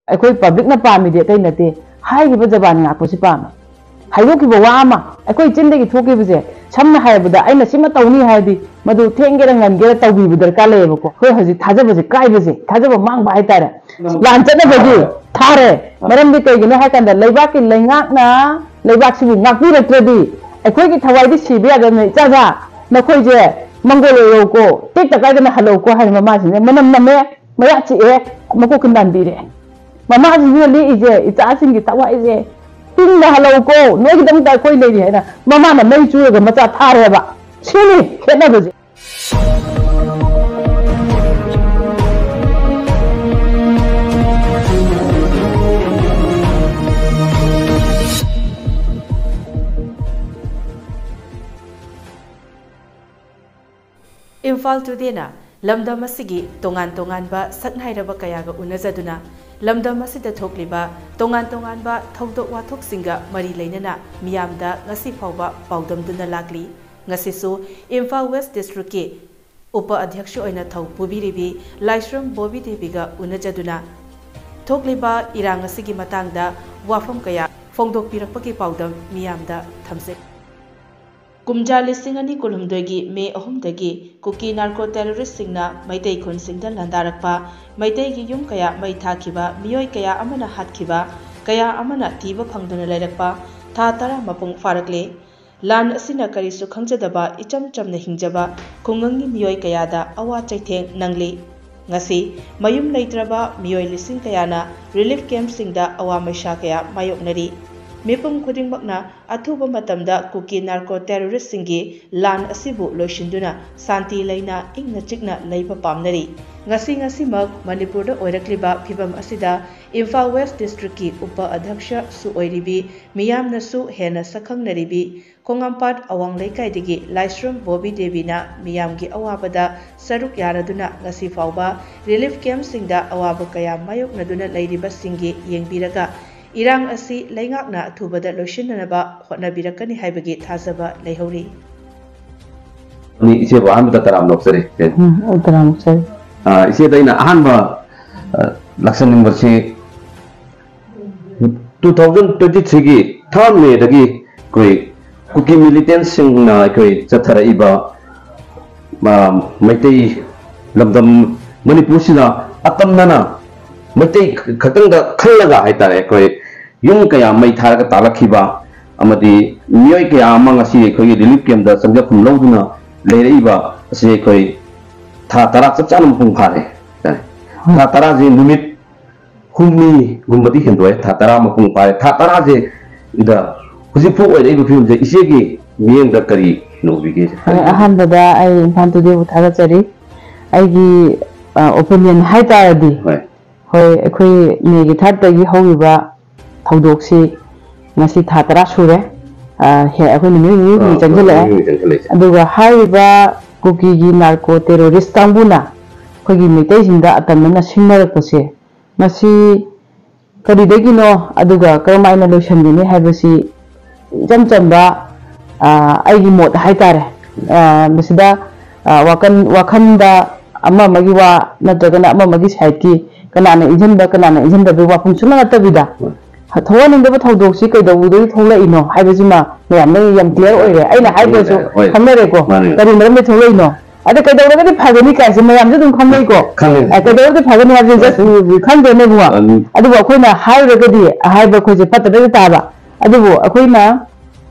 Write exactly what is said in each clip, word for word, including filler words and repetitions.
ꯑꯩꯈꯣꯏ ꯄꯕ꯭ꯂꯤꯛꯅ ꯄꯥꯝꯃꯤꯗꯤ ꯑꯇꯩ ꯅꯠꯇꯦ, ꯍꯥꯏꯈꯤꯕ ꯖꯕꯥꯟ ꯉꯥꯛꯄꯁꯤ ꯄꯥꯝꯃꯤ꯫ ꯍꯥꯏꯗꯣꯛꯈꯤꯕ ꯋꯥ ꯑꯃ ꯑꯩꯈꯣꯏ ꯆꯤꯟꯗꯒꯤ ꯊꯣꯛꯈꯤꯕꯁꯦ, ꯁꯝꯅ ꯍꯥꯏꯔꯕꯗ ꯑꯩꯅ ꯁꯤꯃ ꯇꯧꯅꯤ ꯍꯥꯏꯔꯗꯤ ꯃꯗꯨ ꯊꯦꯡꯒꯦꯔꯥ ꯉꯟꯒꯦꯔꯥ ꯇꯧꯕꯤꯕ ꯗꯔꯀꯥꯔ ꯂꯩꯌꯦꯕꯀꯣ꯫ ꯑꯩꯈꯣꯏ ꯍꯧꯖꯤꯛ ꯊꯥꯖꯕꯁꯦ ꯀꯥꯏꯕꯁꯦ, ꯊꯥꯖꯕ ꯃꯥꯡꯕ ꯍꯥꯏꯇꯥꯔꯦ꯫ ꯂꯥꯟ ꯆꯠꯅꯕꯒꯤ ꯊꯥꯔꯦ꯫ ꯃꯔꯝꯗꯤ ꯀꯩꯒꯤꯅꯣ ꯍꯥꯏ ꯀꯥꯟꯗ ꯂꯩꯕꯥꯛꯀꯤ ꯂꯩꯉꯥꯛꯅ ꯂꯩꯕꯥꯛꯁꯤꯕꯨ ꯉꯥꯛꯄꯤꯔꯛꯇ꯭ꯔꯗꯤ ꯑꯩꯈꯣꯏꯒꯤ ꯊꯋꯥꯏꯗꯤ ꯁꯤꯕ ꯌꯥꯗꯕꯅꯤ꯫ "ꯏꯆꯥꯁꯥ, ꯅꯈꯣꯏꯁꯦ ꯃꯪꯒꯣꯜ ꯑꯣꯏꯔꯧꯀꯣ, ꯇꯦꯛꯇ ꯀꯥꯏꯗꯅ ꯍꯜꯂꯧꯀꯣ" ꯍꯥꯏꯅ ꯃꯃꯥꯁꯤꯡꯁꯦ ꯃꯅꯝ ꯅꯝꯃꯦ, ꯃꯌꯥ ꯆꯤꯛꯑꯦ, ꯃꯀꯣꯛꯀ ꯅꯥꯟꯕꯤꯔꯦ꯫ ꯃꯃꯥꯁꯤꯡꯁꯤꯅ ꯂꯤꯛꯏꯁꯦ, "ꯏꯆꯥꯁꯤꯡꯒꯤ ꯊꯋꯥꯏꯁꯦ ꯇꯤꯡꯅ ꯍꯜꯂꯧꯀꯣ, ꯅꯣꯏꯒꯤꯗꯃꯛꯇ ꯑꯩꯈꯣꯏ ꯂꯩꯔꯤ" ꯍꯥꯏꯅ ꯃꯃꯥꯅ ꯃꯩ ꯆꯨꯔꯒ ꯃꯆꯥ ꯊꯥꯔꯦꯕ꯫ ꯁꯤꯅꯤ ꯈꯦꯠꯅꯕꯁꯦ꯫ ꯏꯝꯐꯥꯜ ꯇꯨꯗꯦꯅ ꯂꯝꯗꯝ ꯑꯁꯤꯒꯤ ꯇꯣꯉꯥꯟ ꯇꯣꯉꯥꯟꯕ ꯁꯛꯅꯥꯏꯔꯕ ꯀꯌꯥꯒ ꯎꯅꯖꯗꯨꯅ, ꯂꯝꯗꯝ ꯑꯁꯤꯗ ꯊꯣꯛꯂꯤꯕ ꯇꯣꯉꯥꯟ ꯇꯣꯉꯥꯟꯕ ꯊꯧꯗꯣꯛ ꯋꯥꯊꯣꯛꯁꯤꯡꯒ ꯃꯔꯤ ꯂꯩꯅꯅ ꯃꯤꯌꯥꯝꯗ ꯉꯁꯤ ꯐꯥꯎꯕ ꯄꯥꯎꯗꯝꯗꯨꯅ ꯂꯥꯛꯂꯤ꯫ ꯉꯁꯤꯁꯨ ꯏꯝꯐꯥꯜ ꯋꯦꯁ ꯗꯤꯁꯇ꯭ꯔꯤꯛꯀꯤ ꯎꯄ ꯑꯙ꯭ꯌꯛꯁ ꯑꯣꯏꯅ ꯊꯧ ꯄꯨꯕꯤꯔꯤꯕꯤ ꯂꯥꯏꯁ꯭ꯔꯝ ꯕꯣꯕꯤ ꯗꯦꯕꯤꯒ ꯎꯅꯖꯗꯨꯅ ꯊꯣꯛꯂꯤꯕ ꯏꯔꯥꯡ ꯑꯁꯤꯒꯤ ꯃꯇꯥꯡꯗ ꯋꯥꯐꯝ ꯀꯌꯥ ꯐꯣꯡꯗꯣꯛꯄꯤꯔꯛꯄꯒꯤ ꯄꯥꯎꯗꯝ ꯃꯤꯌꯥꯝꯗ ꯊꯝꯖꯩ꯫ ꯀꯨꯝꯖꯥ ꯂꯤꯁꯤꯡ ꯑꯅꯤ ꯀꯨꯟꯍꯨꯝꯗꯣꯏꯒꯤ ꯃꯦ ꯑꯍꯨꯝꯗꯒꯤ ꯀꯨꯀꯤ ꯅꯥꯔꯀꯣ ꯇꯦꯔꯣꯔꯤꯁꯁꯤꯡꯅ ꯃꯩꯇꯩ ꯈꯨꯟꯁꯤꯡꯗ ꯂꯥꯟꯗꯥꯔꯛꯄ, ꯃꯩꯇꯩꯒꯤ ꯌꯨꯝ ꯀꯌꯥ ꯃꯩ ꯊꯥꯈꯤꯕ, ꯃꯤꯑꯣꯏ ꯀꯌꯥ ꯑꯃꯅ ꯍꯥꯠꯈꯤꯕ, ꯀꯌꯥ ꯑꯃꯅ ꯊꯤꯕ ꯐꯪꯗꯨꯅ ꯂꯩꯔꯛꯄ ꯊꯥ ꯇꯔꯥ ꯃꯄꯨꯡ ꯐꯥꯔꯛꯂꯦ꯫ ꯂꯥꯟ ꯑꯁꯤꯅ ꯀꯔꯤꯁꯨ ꯈꯪꯖꯗꯕ ꯏꯆꯝ ꯆꯝꯅ ꯍꯤꯡꯖꯕ ꯈꯨꯡꯒꯪꯒꯤ ꯃꯤꯑꯣꯏ ꯀꯌꯥꯗ ꯑꯋꯥ ꯆꯩꯊꯦꯡ ꯅꯪꯂꯤ꯫ ꯉꯁꯤ ꯃꯌꯨꯝ ꯂꯩꯇ꯭ꯔꯕ ꯃꯤꯑꯣꯏ ꯂꯤꯁꯤꯡ ꯀꯌꯥꯅ ꯔꯤꯂꯤꯐ ꯀꯦꯝꯞꯁꯤꯡꯗ ꯑꯋꯥ ꯃꯩꯁꯥ ꯀꯌꯥ ꯃꯥꯌꯣꯛꯅꯔꯤ꯫ ꯃꯤꯄꯨꯝ ꯈꯨꯗꯤꯡꯃꯛꯅ ꯑꯊꯨꯕ ꯃꯇꯝꯗ ꯀꯨꯀꯤ ꯅꯥꯔꯀꯣ ꯇꯦꯔꯣꯔꯤꯁꯁꯤꯡꯒꯤ ꯂꯥꯟ ꯑꯁꯤꯕꯨ ꯂꯣꯏꯁꯤꯟꯗꯨꯅ ꯁꯥꯟꯇꯤ ꯂꯩꯅ ꯏꯪꯅ ꯆꯤꯛꯅ ꯂꯩꯕ ꯄꯥꯝꯅꯔꯤ꯫ ꯉꯁꯤ ꯉꯁꯤꯃꯛ ꯃꯅꯤꯄꯨꯔꯗ ꯑꯣꯏꯔꯛꯂꯤꯕ ꯐꯤꯚꯝ ꯑꯁꯤꯗ ꯏꯝꯐꯥꯜ ꯋꯦꯁ ꯗꯤꯁꯇ꯭ꯔꯤꯛꯀꯤ ꯎꯄ ꯑꯙ꯭ꯌꯛꯁꯁꯨ ꯑꯣꯏꯔꯤꯕꯤ ꯃꯤꯌꯥꯝꯅꯁꯨ ꯍꯦꯟꯅ ꯁꯛꯈꯪꯅꯔꯤꯕꯤ ꯈꯣꯡꯉꯥꯝꯄꯥꯠ ꯑꯋꯥꯡ ꯂꯩꯀꯥꯏꯗꯒꯤ ꯂꯥꯏꯁ꯭ꯔꯝ ꯕꯣꯕꯤ ꯗꯦꯕꯤꯅ ꯃꯤꯌꯥꯝꯒꯤ ꯑꯋꯥꯕꯗ ꯁꯔꯨꯛ ꯌꯥꯔꯗꯨꯅ ꯉꯁꯤ ꯐꯥꯎꯕ ꯔꯤꯂꯤꯐ ꯀꯦꯝꯞꯁꯤꯡꯗ ꯑꯋꯥꯕ ꯀꯌꯥ ꯃꯥꯌꯣꯛꯅꯗꯨꯅ ꯂꯩꯔꯤꯕꯁꯤꯡꯒꯤ ꯌꯦꯡꯕꯤꯔꯒ ꯏꯔꯥꯡ ꯑꯁꯤ ꯂꯩꯉꯥꯛꯅ ꯑꯊꯨꯕꯗ ꯂꯣꯏꯁꯤꯟꯅꯅꯕ ꯍꯣꯠꯅꯕꯤꯔꯛꯀꯅꯤ ꯍꯥꯏꯕꯒꯤ ꯊꯥꯖꯕ ꯂꯩꯍꯧꯔꯤ꯫ ꯅꯤ, ꯏꯆꯦꯕꯨ ꯑꯍꯥꯟꯕꯗ ꯇꯔꯥꯝꯅ ꯑꯣꯛꯆꯔꯤ꯫ ꯎꯝ, ꯑꯩ ꯇꯔꯥꯝꯅ ꯑꯣꯛꯆꯔꯤ꯫ ꯑ, ꯏꯆꯦꯗ ꯑꯩꯅ ꯑꯍꯥꯟꯕ, ꯑ, ꯂꯥꯛꯆꯅꯤꯡꯕꯁꯤ, ꯇꯨ ꯊꯥꯎꯖꯟ ꯇ꯭ꯋꯦꯟꯇꯤ ꯊ꯭ꯔꯤꯒꯤ ꯊꯥꯔꯠ ꯃꯦꯗꯒꯤ ꯑꯩꯈꯣꯏ ꯀꯨꯀꯤ ꯃꯤꯂꯤꯇꯦꯟꯁꯤꯡꯅ ꯑꯩꯈꯣꯏ ꯆꯠꯊꯔꯛꯏꯕ, ꯑ, ꯃꯩꯇꯩ ꯂꯝꯗꯝ ꯃꯅꯤꯄꯨꯔꯁꯤꯗ ꯑꯇꯝꯅꯅ ꯃꯩꯇꯩ ꯈꯛꯇꯪꯗ ꯈꯜꯂꯒ ꯍꯥꯏꯇꯥꯔꯦ, ꯑꯩꯈꯣꯏ ꯌꯨꯝ ꯀꯌꯥ ꯃꯩ ꯊꯥꯔꯒ ꯇꯥꯜꯂꯛꯈꯤꯕ ꯑꯃꯗꯤ ꯃꯤꯑꯣꯏ ꯀꯌꯥ ꯑꯃ ꯉꯁꯤ ꯑꯩꯈꯣꯏꯒꯤ ꯔꯤꯂꯤꯐ ꯀꯦꯝꯗ ꯆꯪꯖꯐꯝ ꯂꯧꯗꯨꯅ ꯂꯩꯔꯛꯏꯕ ꯑꯁꯤ ꯑꯩꯈꯣꯏ ꯊꯥ ꯇꯔꯥ ꯆꯞ ꯆꯥꯅ ꯃꯄꯨꯡ ꯐꯥꯔꯦ ꯍꯥꯏꯇꯥꯔꯦ꯫ ꯊꯥ ꯇꯔꯥꯁꯤ ꯅꯨꯃꯤꯠ ꯍꯨꯝꯅꯤꯒꯨꯝꯕꯗꯤ ꯍꯦꯟꯗꯣꯛꯑꯦ, ꯊꯥ ꯇꯔꯥ ꯃꯄꯨꯡ ꯐꯥꯔꯦ꯫ ꯊꯥ ꯇꯔꯥꯁꯤꯗ ꯍꯧꯖꯤꯛ ꯐꯥꯎ ꯑꯣꯏꯔꯛꯏꯕ ꯐꯤꯕꯝꯁꯦ ꯏꯆꯦꯒꯤ ꯃꯤꯠꯌꯦꯡꯗ ꯀꯔꯤ ꯎꯕꯤꯒꯦ? ꯍꯣꯏ, ꯑꯍꯥꯟꯕꯗ ꯑꯩ ꯏꯝꯐꯥꯜ ꯇꯨꯗꯦꯕꯨ ꯊꯥꯒꯠꯆꯔꯤ꯫ ꯑꯩꯒꯤ, ꯑ, ꯑꯣꯄꯤꯅꯤꯌꯟ ꯍꯥꯏꯇꯥꯔꯗꯤ, ꯍꯣꯏ꯫ ꯍꯣꯏ, ꯑꯩꯈꯣꯏ ꯃꯦꯒꯤ ꯊꯥꯔꯠꯇꯒꯤ ꯍꯧꯈꯤꯕ ꯊꯧꯗꯣꯛꯁꯤ ꯉꯁꯤ ꯊꯥ ꯇꯔꯥ ꯁꯨꯔꯦ꯫ ꯑ, ꯍꯦ, ꯑꯩꯈꯣꯏ ꯅꯨꯃꯤꯠ ꯍꯨꯝꯅꯤ ꯑꯥ, ꯆꯪꯁꯤꯜꯂꯛꯑꯦ꯫ ꯅꯨꯃꯤꯠ ꯍꯨꯝꯅꯤ ꯆꯪꯁꯤꯜꯂꯛꯏꯁꯦ꯫ ꯑꯗꯨꯒ ꯍꯥꯏꯔꯤꯕ ꯀꯨꯀꯤꯒꯤ ꯅꯥꯔꯀꯣ ꯇꯦꯔꯣꯔꯤꯁ ꯀꯥꯡꯕꯨꯅ ꯑꯩꯈꯣꯏꯒꯤ ꯃꯩꯇꯩꯁꯤꯡꯗ ꯑꯇꯝꯅꯅ ꯁꯤꯡꯅꯔꯛꯄꯁꯦ, ꯃꯁꯤ ꯀꯔꯤꯗꯒꯤꯅꯣ, ꯑꯗꯨꯒ ꯀꯔꯝꯍꯥꯏꯅ ꯂꯣꯏꯁꯤꯟꯒꯅꯤ ꯍꯥꯏꯕꯁꯤ ꯏꯆꯝ ꯆꯝꯕ, ꯑ, ꯑꯩꯒꯤ ꯃꯣꯠ ꯍꯥꯏꯇꯥꯔꯦ꯫ ꯑ, ꯃꯁꯤꯗ, ꯑ, ꯋꯥꯈꯜ, ꯋꯥꯈꯜꯗ ꯑꯃ ꯑꯃꯒꯤ ꯋꯥ ꯅꯠꯇ꯭ꯔꯒꯅ ꯑꯃ ꯑꯃꯒꯤ ꯁꯥꯏꯠꯀꯤ ꯀꯅꯥꯅ ꯏꯟꯁꯤꯟꯕ, ꯀꯅꯥꯅ ꯏꯟꯁꯤꯟꯗꯕꯒꯤ ꯋꯥꯐꯝ ꯁꯨꯡꯅ ꯅꯠꯇꯕꯤꯗ, ꯊꯣꯛꯍꯟꯅꯤꯡꯗꯕ ꯊꯧꯗꯣꯛꯁꯤ ꯀꯩꯗꯧꯕꯗꯒꯤ ꯊꯣꯛꯂꯛꯏꯅꯣ ꯍꯥꯏꯕꯁꯤꯃ ꯃꯌꯥꯝꯅ ꯌꯥꯝ ꯀ꯭ꯂꯤꯌꯥꯔ ꯑꯣꯏꯔꯦ꯫ ꯑꯩꯅ ꯍꯥꯏꯗ꯭ꯔꯁꯨ ꯍꯣꯏ, ꯈꯪꯅꯔꯦꯀꯣ, ꯃꯥꯅꯦ꯫ ꯀꯔꯤ ꯃꯔꯝꯗꯒꯤ ꯊꯣꯛꯂꯛꯏꯅꯣ꯫ ꯑꯗ ꯀꯩꯗꯧꯔꯒꯗꯤ ꯐꯒꯅꯤ ꯀꯥꯏꯁꯦ ꯃꯌꯥꯝꯁꯨ ꯑꯗꯨꯝ ꯈꯪꯅꯩꯀꯣ꯫ ꯈꯪꯉꯦ꯫ ꯑ, ꯀꯩꯗꯧꯔꯒꯗꯤ ꯐꯒꯅꯤ ꯍꯥꯏꯕꯁꯦ just ꯎꯝ, ꯈꯪꯗ꯭ꯔꯅꯦ ꯏꯕꯨꯡꯉꯣ? ꯎꯝ꯫ ꯑꯗꯨꯕꯨ ꯑꯩꯈꯣꯏꯅ ꯍꯥꯏꯔꯒꯗꯤ ꯑꯍꯥꯏꯕ ꯑꯩꯈꯣꯏꯁꯦ ꯐꯠꯇꯕꯗꯤ ꯇꯥꯕ꯫ ꯑꯗꯨꯕꯨ ꯑꯩꯈꯣꯏꯅ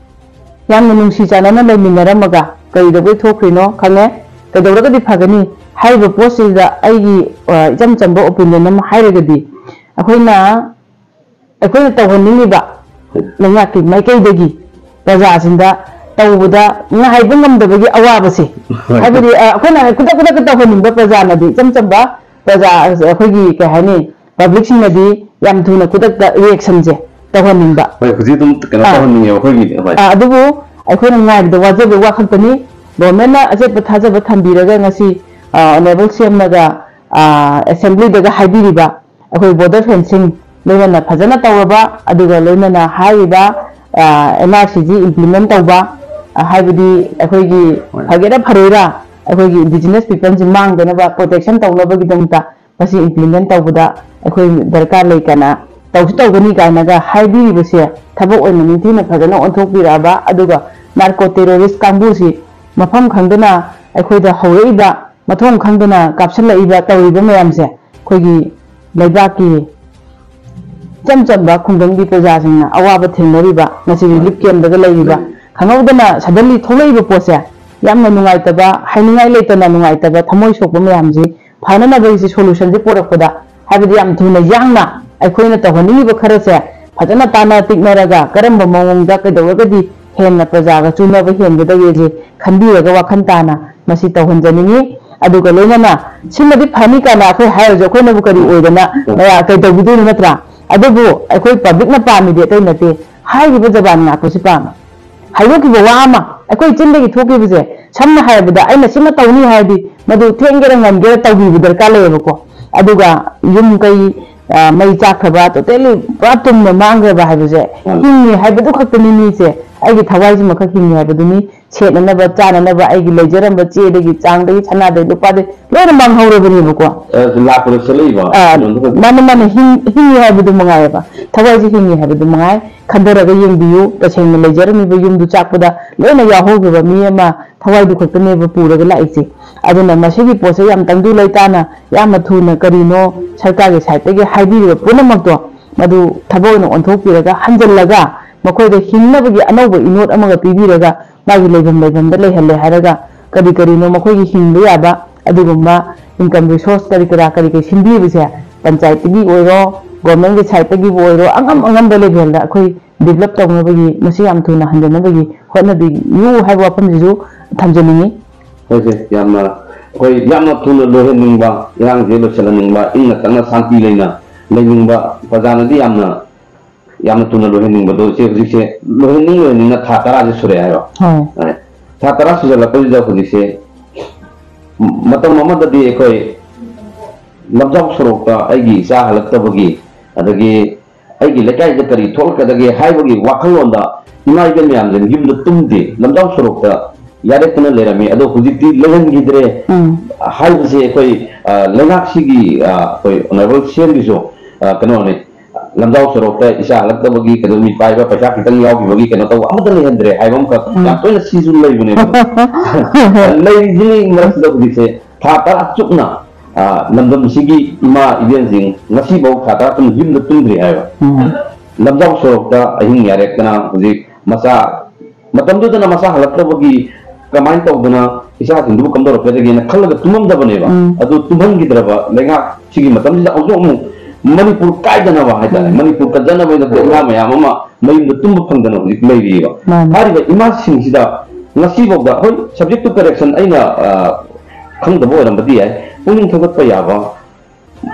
ꯌꯥꯝꯅ ꯅꯨꯡꯁꯤ ꯆꯥꯟꯅꯅ ꯂꯩꯃꯤꯟꯅꯔꯝꯃꯒ ꯀꯔꯤꯗꯧꯕꯩ ꯊꯣꯛꯈ꯭ꯔꯤꯅꯣ ꯈꯪꯉꯦ, ꯀꯩꯗꯧꯔꯒꯗꯤ ꯐꯒꯅꯤ ꯍꯥꯏꯔꯤꯕ ꯄꯣꯠꯁꯤꯗ ꯑꯩꯒꯤ, ꯑ, ꯏꯆꯝ ꯆꯝꯕ ꯑꯣꯄꯤꯅꯤꯌꯟ ꯑꯃ ꯍꯥꯏꯔꯒꯗꯤ, ꯑꯩꯈꯣꯏꯅ, ꯑꯩꯈꯣꯏꯅ ꯇꯧꯍꯟꯅꯤꯡꯉꯤꯕ ꯂꯩꯉꯥꯛꯀꯤ ꯃꯥꯏꯀꯩꯗꯒꯤ ꯄ꯭ꯔꯖꯥꯁꯤꯡꯗ ꯇꯧꯕꯗ ꯉꯥꯏꯕ ꯉꯝꯗꯕꯒꯤ ꯑꯋꯥꯕꯁꯦ, ꯍꯣꯏ꯫ ꯍꯥꯏꯕꯗꯤ, ꯑ, ꯑꯩꯈꯣꯏꯅ ꯈꯨꯗꯛ ꯈꯨꯗꯛꯇ ꯇꯧꯍꯟꯅꯤꯡꯕ ꯄ꯭ꯔꯖꯥꯅꯗꯤ, ꯏꯆꯝ ꯆꯝꯕ ꯄ꯭ꯔꯖꯥ, ꯑꯩꯈꯣꯏꯒꯤ ꯀꯩ ꯍꯥꯏꯅꯤ, ꯄꯕ꯭ꯂꯤꯛꯁꯤꯡꯅꯗꯤ ꯌꯥꯝ ꯊꯨꯅ ꯈꯨꯗꯛꯇ ꯔꯤꯌꯦꯛꯁꯟꯁꯦ ꯇꯧꯍꯟꯅꯤꯡꯕ꯫ ꯍꯣꯏ, ꯍꯧꯖꯤꯛ ꯑꯗꯨꯝ ꯀꯩꯅꯣ ꯑꯥ꯫ ꯇꯧꯍꯟꯅꯤꯡꯉꯦꯕ ꯑꯩꯈꯣꯏꯒꯤꯗꯤ, ꯍꯣꯏ꯫ ꯑꯥ, ꯑꯗꯨꯕꯨ ꯑꯩꯈꯣꯏꯅ ꯉꯥꯏꯕꯗ ꯋꯥꯖꯕ ꯋꯥ ꯈꯛꯇꯅꯤ꯫ ꯒꯣꯔꯃꯦꯟꯅ ꯑꯆꯦꯠꯄ ꯊꯥꯖꯕ ꯊꯝꯕꯤꯔꯒ ꯉꯁꯤ, ꯑꯥ, ꯑꯣꯅꯔꯦꯕꯜ ꯁꯤ ꯑꯦꯝꯅꯒ, ꯑꯥ, ꯑꯦꯁꯦꯝꯕ꯭ꯂꯤꯗꯒ ꯍꯥꯏꯕꯤꯔꯤꯕ ꯑꯩꯈꯣꯏ ꯕꯣꯔꯗꯔ ꯐꯦꯟꯁꯤꯡ ꯂꯣꯏꯅꯅ ꯐꯖꯅ ꯇꯧꯔꯕ, ꯑꯗꯨꯒ ꯂꯣꯏꯅꯅ ꯍꯥꯏꯔꯤꯕ, ꯑꯥ, N R C G implement ꯇꯧꯕ, ꯑꯥ, ꯍꯥꯏꯕꯗꯤ ꯑꯩꯈꯣꯏꯒꯤ ꯍꯣꯏ꯫ ꯐꯒꯦꯔꯥ ꯐꯔꯣꯏꯔꯥ ꯑꯩꯈꯣꯏꯒꯤ ꯏꯟꯗꯤꯖꯤꯅꯁ ꯄꯤꯄꯜꯁꯤ ꯃꯥꯡꯗꯅꯕ ꯄ꯭ꯔꯣꯇꯦꯛꯁꯟ ꯇꯧꯅꯕꯒꯤꯗꯃꯛꯇ ꯃꯁꯤ ꯏꯝꯄ꯭ꯂꯤꯃꯦꯟ ꯇꯧꯕꯗ ꯑꯩꯈꯣꯏ ꯗꯔꯀꯥꯔ ꯂꯩ ꯀꯥꯏꯅ ꯇꯧꯁꯨ ꯇꯧꯒꯅꯤ ꯀꯥꯏꯅꯒ ꯍꯥꯏꯕꯤꯔꯤꯕꯁꯦ ꯊꯕꯛ ꯑꯣꯏꯅ ꯅꯤꯡꯊꯤꯅ ꯐꯖꯅ ꯑꯣꯟꯊꯣꯛꯄꯤꯔꯛꯑꯕ, ꯑꯗꯨꯒ ꯅꯥꯔꯀꯣ ꯇꯦꯔꯣꯔꯤꯁ ꯀꯥꯡꯕꯨꯁꯤ ꯃꯐꯝ ꯈꯪꯗꯅ ꯑꯩꯈꯣꯏꯗ ꯍꯧꯔꯛꯏꯕ, ꯃꯊꯣꯡ ꯈꯪꯗꯅ ꯀꯥꯞꯁꯤꯜꯂꯛꯏꯕ, ꯇꯧꯔꯤꯕ ꯃꯌꯥꯝꯁꯦ ꯑꯩꯈꯣꯏꯒꯤ ꯂꯩꯕꯥꯛꯀꯤ ꯏꯆꯝ ꯆꯝꯕ ꯈꯨꯡꯒꯪꯒꯤ ꯄ꯭ꯔꯖꯥꯁꯤꯡꯅ ꯑꯋꯥꯕ ꯊꯦꯡꯅꯔꯤꯕ, ꯉꯁꯤ ꯔꯤꯂꯤꯐ ꯀꯦꯝꯗꯒ ꯂꯩꯔꯤꯕ, ꯈꯪꯍꯧꯗꯅ ꯁꯗꯟꯂꯤ ꯊꯣꯛꯂꯛꯏꯕ ꯄꯣꯠꯁꯦ ꯌꯥꯝꯅ ꯅꯨꯡꯉꯥꯏꯇꯕ, ꯍꯥꯏꯅꯤꯡꯉꯥꯏ ꯂꯩꯇꯅ ꯅꯨꯡꯉꯥꯏꯇꯕ, ꯊꯃꯣꯏ ꯁꯣꯛꯄ ꯃꯌꯥꯝꯁꯤ ꯐꯅꯅꯕꯒꯤꯁꯤ ꯁꯣꯂꯨꯁꯟꯁꯦ ꯄꯨꯔꯛꯄꯗ, ꯍꯥꯏꯕꯗꯤ ꯌꯥꯝ ꯊꯨꯅ ꯌꯥꯡꯅ ꯑꯩꯈꯣꯏꯅ ꯇꯧꯍꯟꯅꯤꯡꯉꯤꯕ ꯈꯔꯁꯦ ꯐꯖꯅ ꯇꯥꯟꯅ ꯇꯤꯛꯅꯔꯒ ꯀꯔꯝꯕ ꯃꯑꯣꯡꯗ ꯀꯩꯗꯧꯔꯒꯗꯤ ꯍꯦꯟꯅ ꯄ꯭ꯔꯖꯥꯒ ꯆꯨꯅꯕ ꯍꯦꯟꯒꯗꯒꯦꯁꯦ ꯈꯟꯕꯤꯔꯒ ꯋꯥꯈꯜ ꯇꯥꯅ ꯃꯁꯤ ꯇꯧꯍꯟꯖꯅꯤꯡꯉꯤ꯫ ꯑꯗꯨꯒ ꯂꯣꯏꯅꯅ ꯁꯤꯃꯗꯤ ꯐꯅꯤ ꯀꯥꯏꯅ ꯑꯩꯈꯣꯏ ꯍꯥꯏꯔꯁꯨ ꯑꯩꯈꯣꯏꯅꯕꯨ ꯀꯔꯤ ꯑꯣꯏꯗꯅ ꯃꯌꯥ-, ꯀꯩ ꯇꯧꯕꯤꯗꯣꯏꯅꯣ ꯅꯠꯇ꯭ꯔꯥ? ꯑꯗꯨꯕꯨ ꯑꯩꯈꯣꯏ ꯄꯕ꯭ꯂꯤꯛꯅ ꯄꯥꯝꯃꯤꯗꯤ ꯑꯇꯩ ꯅꯠꯇꯦ, ꯍꯥꯏꯔꯤꯕ ꯖꯕꯥꯟ ꯉꯥꯛꯄꯁꯤ ꯄꯥꯝꯃꯦ꯫ ꯍꯥꯏꯗꯣꯛꯈꯤꯕ ꯋꯥ ꯑꯃ ꯑꯩꯈꯣꯏ ꯆꯤꯟꯗꯒꯤ ꯊꯣꯛꯈꯤꯕꯁꯦ, ꯁꯝꯅ ꯍꯥꯏꯔꯕꯗ ꯑꯩꯅ ꯁꯤꯃ ꯇꯧꯅꯤ ꯍꯥꯏꯔꯗꯤ ꯃꯗꯨ ꯊꯦꯡꯒꯦꯔꯥ ꯉꯟꯒꯦꯔꯥ ꯇꯧꯕꯤꯕ ꯗꯔꯀꯥꯔ ꯂꯩꯌꯦꯕꯀꯣ꯫ ꯑꯗꯨꯒ ꯌꯨꯝ ꯀꯩ, ꯑ, ꯃꯩ ꯆꯥꯛꯈ꯭ꯔꯕ, ꯇꯣꯇꯦꯜꯂꯤ ꯄꯨꯔꯥ ꯇꯨꯝꯅ ꯃꯥꯡꯈ꯭ꯔꯕ ꯍꯥꯏꯕꯁꯦ, ꯎꯝ꯫ ꯍꯤꯡꯉꯤ ꯍꯥꯏꯕꯗꯨ ꯈꯛꯇꯅꯤ ꯃꯤꯁꯦ꯫ ꯑꯩꯒꯤ ꯊꯋꯥꯏꯁꯤꯃꯈꯛ ꯍꯤꯡꯉꯤ ꯍꯥꯏꯕꯗꯨꯅꯤ꯫ ꯁꯦꯠꯅꯅꯕ, ꯆꯥꯅꯅꯕ, ꯑꯩꯒꯤ ꯂꯩꯖꯔꯝꯕ ꯆꯦꯗꯒꯤ, ꯆꯥꯡꯗꯒꯤ, ꯁꯅꯥꯗꯒꯤ, ꯂꯨꯄꯥꯗꯒꯤ ꯂꯣꯏꯅ ꯃꯥꯡꯍꯧꯔꯕꯅꯦꯕꯀꯣ꯫ ꯑ, ꯂꯥꯛꯄꯗ ꯆꯠꯂꯛꯏꯕ ꯑ, ꯀꯩꯅꯣꯗꯨ ꯈꯛꯇ꯫ ꯃꯥꯅꯦ, ꯃꯥꯅꯦ, ꯍꯤꯡ-, ꯍꯤꯡꯉꯤ ꯍꯥꯏꯕꯗꯨ ꯃꯉꯥꯏꯌꯦꯕ꯫ ꯊꯋꯥꯏꯁꯦ ꯍꯤꯡꯉꯤ ꯍꯥꯏꯕꯗꯨ ꯃꯉꯥꯏ꯫ ꯈꯟꯊꯔꯒ ꯌꯦꯡꯕꯤꯌꯨ꯫ ꯇꯁꯦꯡꯅ ꯂꯩꯖꯔꯝꯃꯤꯕ ꯌꯨꯝꯗꯨ ꯆꯥꯛꯄꯗ ꯂꯣꯏꯅ ꯌꯥꯎꯍꯧꯈ꯭ꯔꯕ ꯃꯤ ꯑꯃ ꯊꯋꯥꯏꯗꯨ ꯈꯛꯇꯅꯦꯕ ꯄꯨꯔꯒ ꯂꯥꯛꯏꯁꯦ꯫ ꯑꯗꯨꯅ ꯃꯁꯤꯒꯤ ꯄꯣꯠꯁꯦ ꯌꯥꯝ ꯇꯪꯗꯨ ꯂꯩꯇꯥꯅ, ꯌꯥꯝꯅ ꯊꯨꯅ ꯀꯔꯤꯅꯣ ꯁꯔꯀꯥꯔꯒꯤ ꯁꯥꯏꯠꯇꯒꯤ ꯍꯥꯏꯕꯤꯔꯤꯕ ꯄꯨꯝꯅꯃꯛꯇꯣ, ꯃꯗꯨ ꯊꯕꯛ ꯑꯣꯏꯅ ꯑꯣꯟꯊꯣꯛꯄꯤꯔꯒ, ꯍꯟꯖꯤꯜꯂꯒ ꯃꯈꯣꯏꯗ ꯍꯤꯡꯅꯕꯒꯤ ꯑꯅꯧꯕ ꯏꯅꯣꯠ ꯑꯃꯒ ꯄꯤꯕꯤꯔꯒ, ꯃꯥꯒꯤ ꯂꯩꯐꯝ ꯂꯩꯐꯝꯗ ꯂꯩꯍꯜꯂꯦ ꯍꯥꯏꯔꯒ, ꯀꯔꯤ ꯀꯔꯤꯅꯣ ꯃꯈꯣꯏꯒꯤ ꯍꯤꯡꯕ ꯌꯥꯕ ꯑꯗꯨꯒꯨꯝꯕ ꯏꯟꯀꯝ ꯔꯤꯁꯣꯔꯁ ꯀꯔꯤ ꯀꯔꯥ ꯀꯔꯤ ꯀꯔꯤ ꯁꯤꯟꯕꯤꯕꯁꯦ, ꯄꯟꯆꯥꯌꯠꯇꯒꯤ ꯑꯣꯏꯔꯣ, ꯒꯣꯔꯃꯦꯟꯒꯤ ꯁꯥꯏꯠꯇꯒꯤ ꯑꯣꯏꯔꯣ, ꯑꯉꯝ ꯑꯉꯝꯕ ꯂꯦꯚꯦꯜꯗ ꯑꯩꯈꯣꯏ ꯗꯤꯕꯂꯞ ꯇꯧꯅꯕꯒꯤ, ꯃꯁꯤ ꯌꯥꯝ ꯊꯨꯅ ꯍꯟꯖꯅꯕꯒꯤ ꯍꯣꯠꯅꯕꯤꯌꯨ ꯍꯥꯏꯕ ꯋꯥꯐꯝꯁꯤꯁꯨ ꯊꯝꯖꯅꯤꯡꯉꯤ꯫ ꯍꯣꯏꯁꯦ, ꯌꯥꯝꯅ, ꯑꯩꯈꯣꯏ ꯌꯥꯝꯅ ꯊꯨꯅ ꯂꯣꯏꯍꯟꯅꯤꯡꯕ, ꯏꯔꯥꯡꯁꯦ ꯂꯣꯏꯁꯤꯜꯍꯟꯅꯤꯡꯕ, ꯏꯪꯅ ꯇꯞꯅ ꯁꯥꯟꯇꯤ ꯂꯩꯅ ꯂꯩꯅꯤꯡꯕ ꯄ꯭ꯔꯖꯥꯅꯗꯤ ꯌꯥꯝꯅ, ꯌꯥꯝꯅ ꯊꯨꯅ ꯂꯣꯏꯍꯟꯅꯤꯡꯕꯗꯣ, ꯏꯆꯦ, ꯍꯧꯖꯤꯛꯁꯦ ꯂꯣꯏꯍꯟꯅꯤꯡ ꯂꯣꯏꯍꯟꯅꯤꯡꯅ ꯊꯥ ꯇꯔꯥꯁꯦ ꯁꯨꯔꯦ ꯍꯥꯏꯔꯣ? ꯍꯣꯏ꯫ ꯍꯣꯏ꯫ ꯊꯥ ꯇꯔꯥ ꯁꯨꯖꯜꯂꯛꯄꯁꯤꯗ ꯍꯧꯖꯤꯛꯁꯦ, ꯃꯇꯝ ꯑꯃꯗꯗꯤ ꯑꯩꯈꯣꯏ ꯂꯝꯖꯥꯎ ꯁꯣꯔꯣꯛꯇ ꯑꯩꯒꯤ ꯏꯆꯥ ꯍꯜꯂꯛꯇꯕꯒꯤ, ꯑꯗꯒꯤ ꯑꯩꯒꯤ ꯂꯩꯀꯥꯏꯗ ꯀꯔꯤ ꯊꯣꯛꯂꯛꯀꯗꯒꯦ ꯍꯥꯏꯕꯒꯤ ꯋꯥꯈꯜꯂꯣꯟꯗ ꯏꯃꯥ ꯏꯕꯦꯟ ꯃꯌꯥꯝꯁꯦ ꯌꯨꯝꯗ ꯇꯨꯝꯗꯦ, ꯂꯝꯖꯥꯎ ꯁꯣꯔꯣꯛꯇ ꯌꯥꯔꯦꯛꯇꯅ ꯂꯩꯔꯝꯃꯤ꯫ ꯑꯗꯣ ꯍꯧꯖꯤꯛꯇꯤ ꯂꯩꯍꯟꯈꯤꯗ꯭ꯔꯦ ꯎꯝ꯫ ꯍꯥꯏꯕꯁꯦ ꯑꯩꯈꯣꯏ, ꯑ, ꯂꯩꯉꯥꯛꯁꯤꯒꯤ, ꯑ, ꯑꯩꯈꯣꯏ ꯑꯣꯅꯔꯦꯕꯜ ꯁꯤ ꯑꯦꯝꯒꯤꯁꯨ, ꯑ, ꯀꯩꯅꯣꯅꯤ, ꯂꯝꯖꯥꯎ ꯁꯣꯔꯣꯛꯇ ꯏꯆꯥ ꯍꯜꯂꯛꯇꯕꯒꯤ, ꯀꯩꯅꯣ, ꯃꯤꯄꯥꯏꯕ, ꯄꯩꯁꯥ ꯈꯤꯇꯪ ꯌꯥꯎꯈꯤꯕꯒꯤ ꯀꯩꯅꯣ ꯇꯧꯕ ꯑꯃꯠꯇ ꯂꯩꯍꯟꯗ꯭ꯔꯦ ꯍꯥꯏꯕ ꯑꯃꯈꯛ ꯎꯝ꯫ ꯌꯥꯝ ꯇꯣꯏꯅ ꯁꯤꯁꯨ ꯂꯩꯕꯅꯦꯕ꯫ ꯂꯩꯔꯤꯁꯤꯅꯤ ꯃꯔꯛꯁꯤꯗ ꯍꯧꯖꯤꯛꯁꯦ ꯊꯥ ꯇꯔꯥ ꯆꯨꯞꯅ, ꯑ, ꯂꯝꯗꯝꯁꯤꯒꯤ ꯏꯃꯥ ꯏꯕꯦꯟꯁꯤꯡ ꯉꯁꯤꯐꯥꯎ ꯊꯥ ꯇꯔꯥ ꯆꯨꯞꯅ ꯌꯨꯝꯗ ꯇꯨꯝꯗ꯭ꯔꯤ ꯍꯥꯏꯕ꯫ ꯎꯝ꯫ ꯂꯝꯖꯥꯎ ꯁꯣꯔꯣꯛꯇ ꯑꯍꯤꯡ ꯌꯥꯔꯦꯛꯇꯅ ꯍꯧꯖꯤꯛ ꯃꯆꯥ, ꯃꯇꯝꯗꯨꯗꯅ ꯃꯆꯥ ꯍꯜꯂꯛꯇꯕꯒꯤ ꯀꯃꯥꯏꯅ ꯇꯧꯗꯅ ꯏꯆꯥꯁꯤꯡꯗꯨꯕꯨ ꯀꯝꯗꯧꯔꯛꯀꯗꯒꯦꯅ ꯈꯜꯂꯒ ꯇꯨꯝꯃꯝꯗꯕꯅꯦꯕ꯫ ꯎꯝ꯫ ꯑꯗꯨ ꯇꯨꯝꯍꯟꯈꯤꯗ꯭ꯔꯕ ꯂꯩꯉꯥꯛꯁꯤꯒꯤ ꯃꯇꯝꯁꯤꯗ ꯑꯃꯨꯛꯁꯨ ꯑꯃꯨꯛ ꯃꯅꯤꯄꯨꯔ ꯀꯥꯏꯗꯅꯕ ꯍꯥꯏꯇꯥꯔꯦ, ꯎꯝ꯫ ꯃꯅꯤꯄꯨꯔ ꯀꯟꯖꯅꯕ ꯍꯥꯏꯅ ꯏꯃꯥ ꯃꯌꯥꯝ ꯑꯃ ꯃꯌꯨꯝꯗ ꯇꯨꯝꯕ ꯐꯪꯗꯅ ꯍꯧꯖꯤꯛ ꯂꯩꯔꯤꯑꯕ꯫ ꯃꯥꯅꯤ꯫ ꯍꯥꯏꯔꯤꯕ ꯏꯃꯥꯁꯤꯡꯁꯤꯗ ꯉꯁꯤꯐꯥꯎꯗ, ꯍꯣꯏ, subject to correction ꯑꯩꯅ, ꯑ, ꯈꯪꯗꯕ ꯑꯣꯏꯔꯝꯕꯗꯤ ꯌꯥꯏ, ꯄꯨꯛꯅꯤꯡ ꯊꯧꯒꯠꯄ ꯌꯥꯕ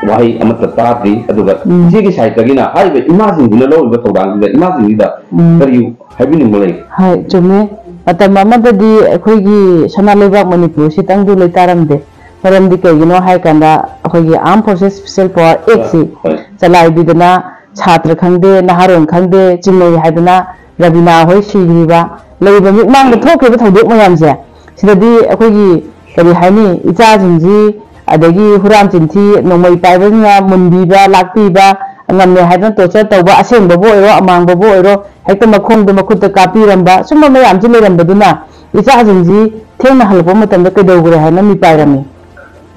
ꯋꯥꯍꯩ ꯑꯃꯠꯇ ꯇꯥꯗ꯭ꯔꯤ꯫ ꯑꯗꯨꯒ ꯎꯝ꯫ ꯏꯆꯦꯒꯤ ꯁꯥꯏꯠꯇꯒꯤꯅ ꯍꯥꯏꯔꯤꯕ ꯏꯃꯥꯁꯤꯡꯁꯤꯅ ꯂꯧꯔꯤꯕ ꯊꯧꯗꯥꯡꯁꯤꯗ ꯏꯃꯥꯁꯤꯡꯁꯤꯗ ꯎꯝ꯫ ꯀꯔꯤ ꯍꯥꯏꯕꯤꯅꯤꯡꯕ ꯂꯩ? ꯍꯣꯏ, ꯆꯨꯝꯃꯦ꯫ ꯃꯇꯝ ꯑꯃꯗꯗꯤ ꯑꯩꯈꯣꯏꯒꯤ ꯁꯅꯥ ꯂꯩꯕꯥꯛ ꯃꯅꯤꯄꯨꯔꯁꯤꯇꯪꯗꯨ ꯂꯩꯇꯥꯔꯝꯗꯦ꯫ ꯃꯔꯝꯗꯤ ꯀꯩꯒꯤꯅꯣ ꯍꯥꯏ ꯀꯥꯟꯗ, ꯑꯩꯈꯣꯏꯒꯤ Armed Forces Special Power Act ꯁꯤ ꯍꯣꯏ꯫ ꯆꯂꯥꯏꯕꯤꯗꯅ, ꯁꯥꯇ꯭ꯔ ꯈꯪꯗꯦ, ꯅꯍꯥꯔꯣꯜ ꯈꯪꯗꯦ, ꯆꯤꯡꯅꯩ ꯍꯥꯏꯗꯅ ꯔꯕꯤꯅꯥ ꯍꯣꯏ ꯁꯤꯈ꯭ꯔꯤꯕ, ꯂꯩꯔꯤꯕ ꯃꯤꯠꯃꯥꯡꯗ ꯎꯝ꯫ ꯊꯣꯛꯈ꯭ꯔꯤꯕ ꯊꯧꯗꯣꯛ ꯃꯌꯥꯝꯁꯦ, ꯁꯤꯗꯗꯤ ꯑꯩꯈꯣꯏꯒꯤ, ꯀꯔꯤ ꯍꯥꯏꯅꯤ, ꯏꯆꯥꯁꯤꯡꯁꯤ, ꯑꯗꯒꯤ ꯍꯨꯔꯥꯟ ꯆꯤꯟꯊꯤ, ꯅꯣꯡꯃꯩ ꯄꯥꯏꯕꯁꯤꯡꯅ ꯃꯨꯟꯕꯤꯕ, ꯂꯥꯛꯄꯤꯕ, ꯉꯝꯃꯦ ꯍꯥꯏꯗꯅ torture ꯇꯧꯕ, ꯑꯁꯦꯡꯕꯕꯨ ꯑꯣꯏꯔꯣ, ꯑꯃꯥꯡꯕꯕꯨ ꯑꯣꯏꯔꯣ, ꯍꯦꯛꯇ ꯃꯈꯣꯡꯗ ꯃꯈꯨꯠꯇ ꯀꯥꯞꯄꯤꯔꯝꯕ, ꯁꯨꯝꯕ ꯃꯌꯥꯝꯁꯤ ꯂꯩꯔꯝꯕꯗꯨꯅ ꯏꯆꯥꯁꯤꯡꯁꯤ ꯊꯦꯡꯅ ꯍꯜꯂꯛꯄ ꯃꯇꯝꯗ ꯀꯩꯗꯧꯈ꯭ꯔꯦ ꯍꯥꯏꯅ ꯃꯤꯄꯥꯏꯔꯝꯃꯤ꯫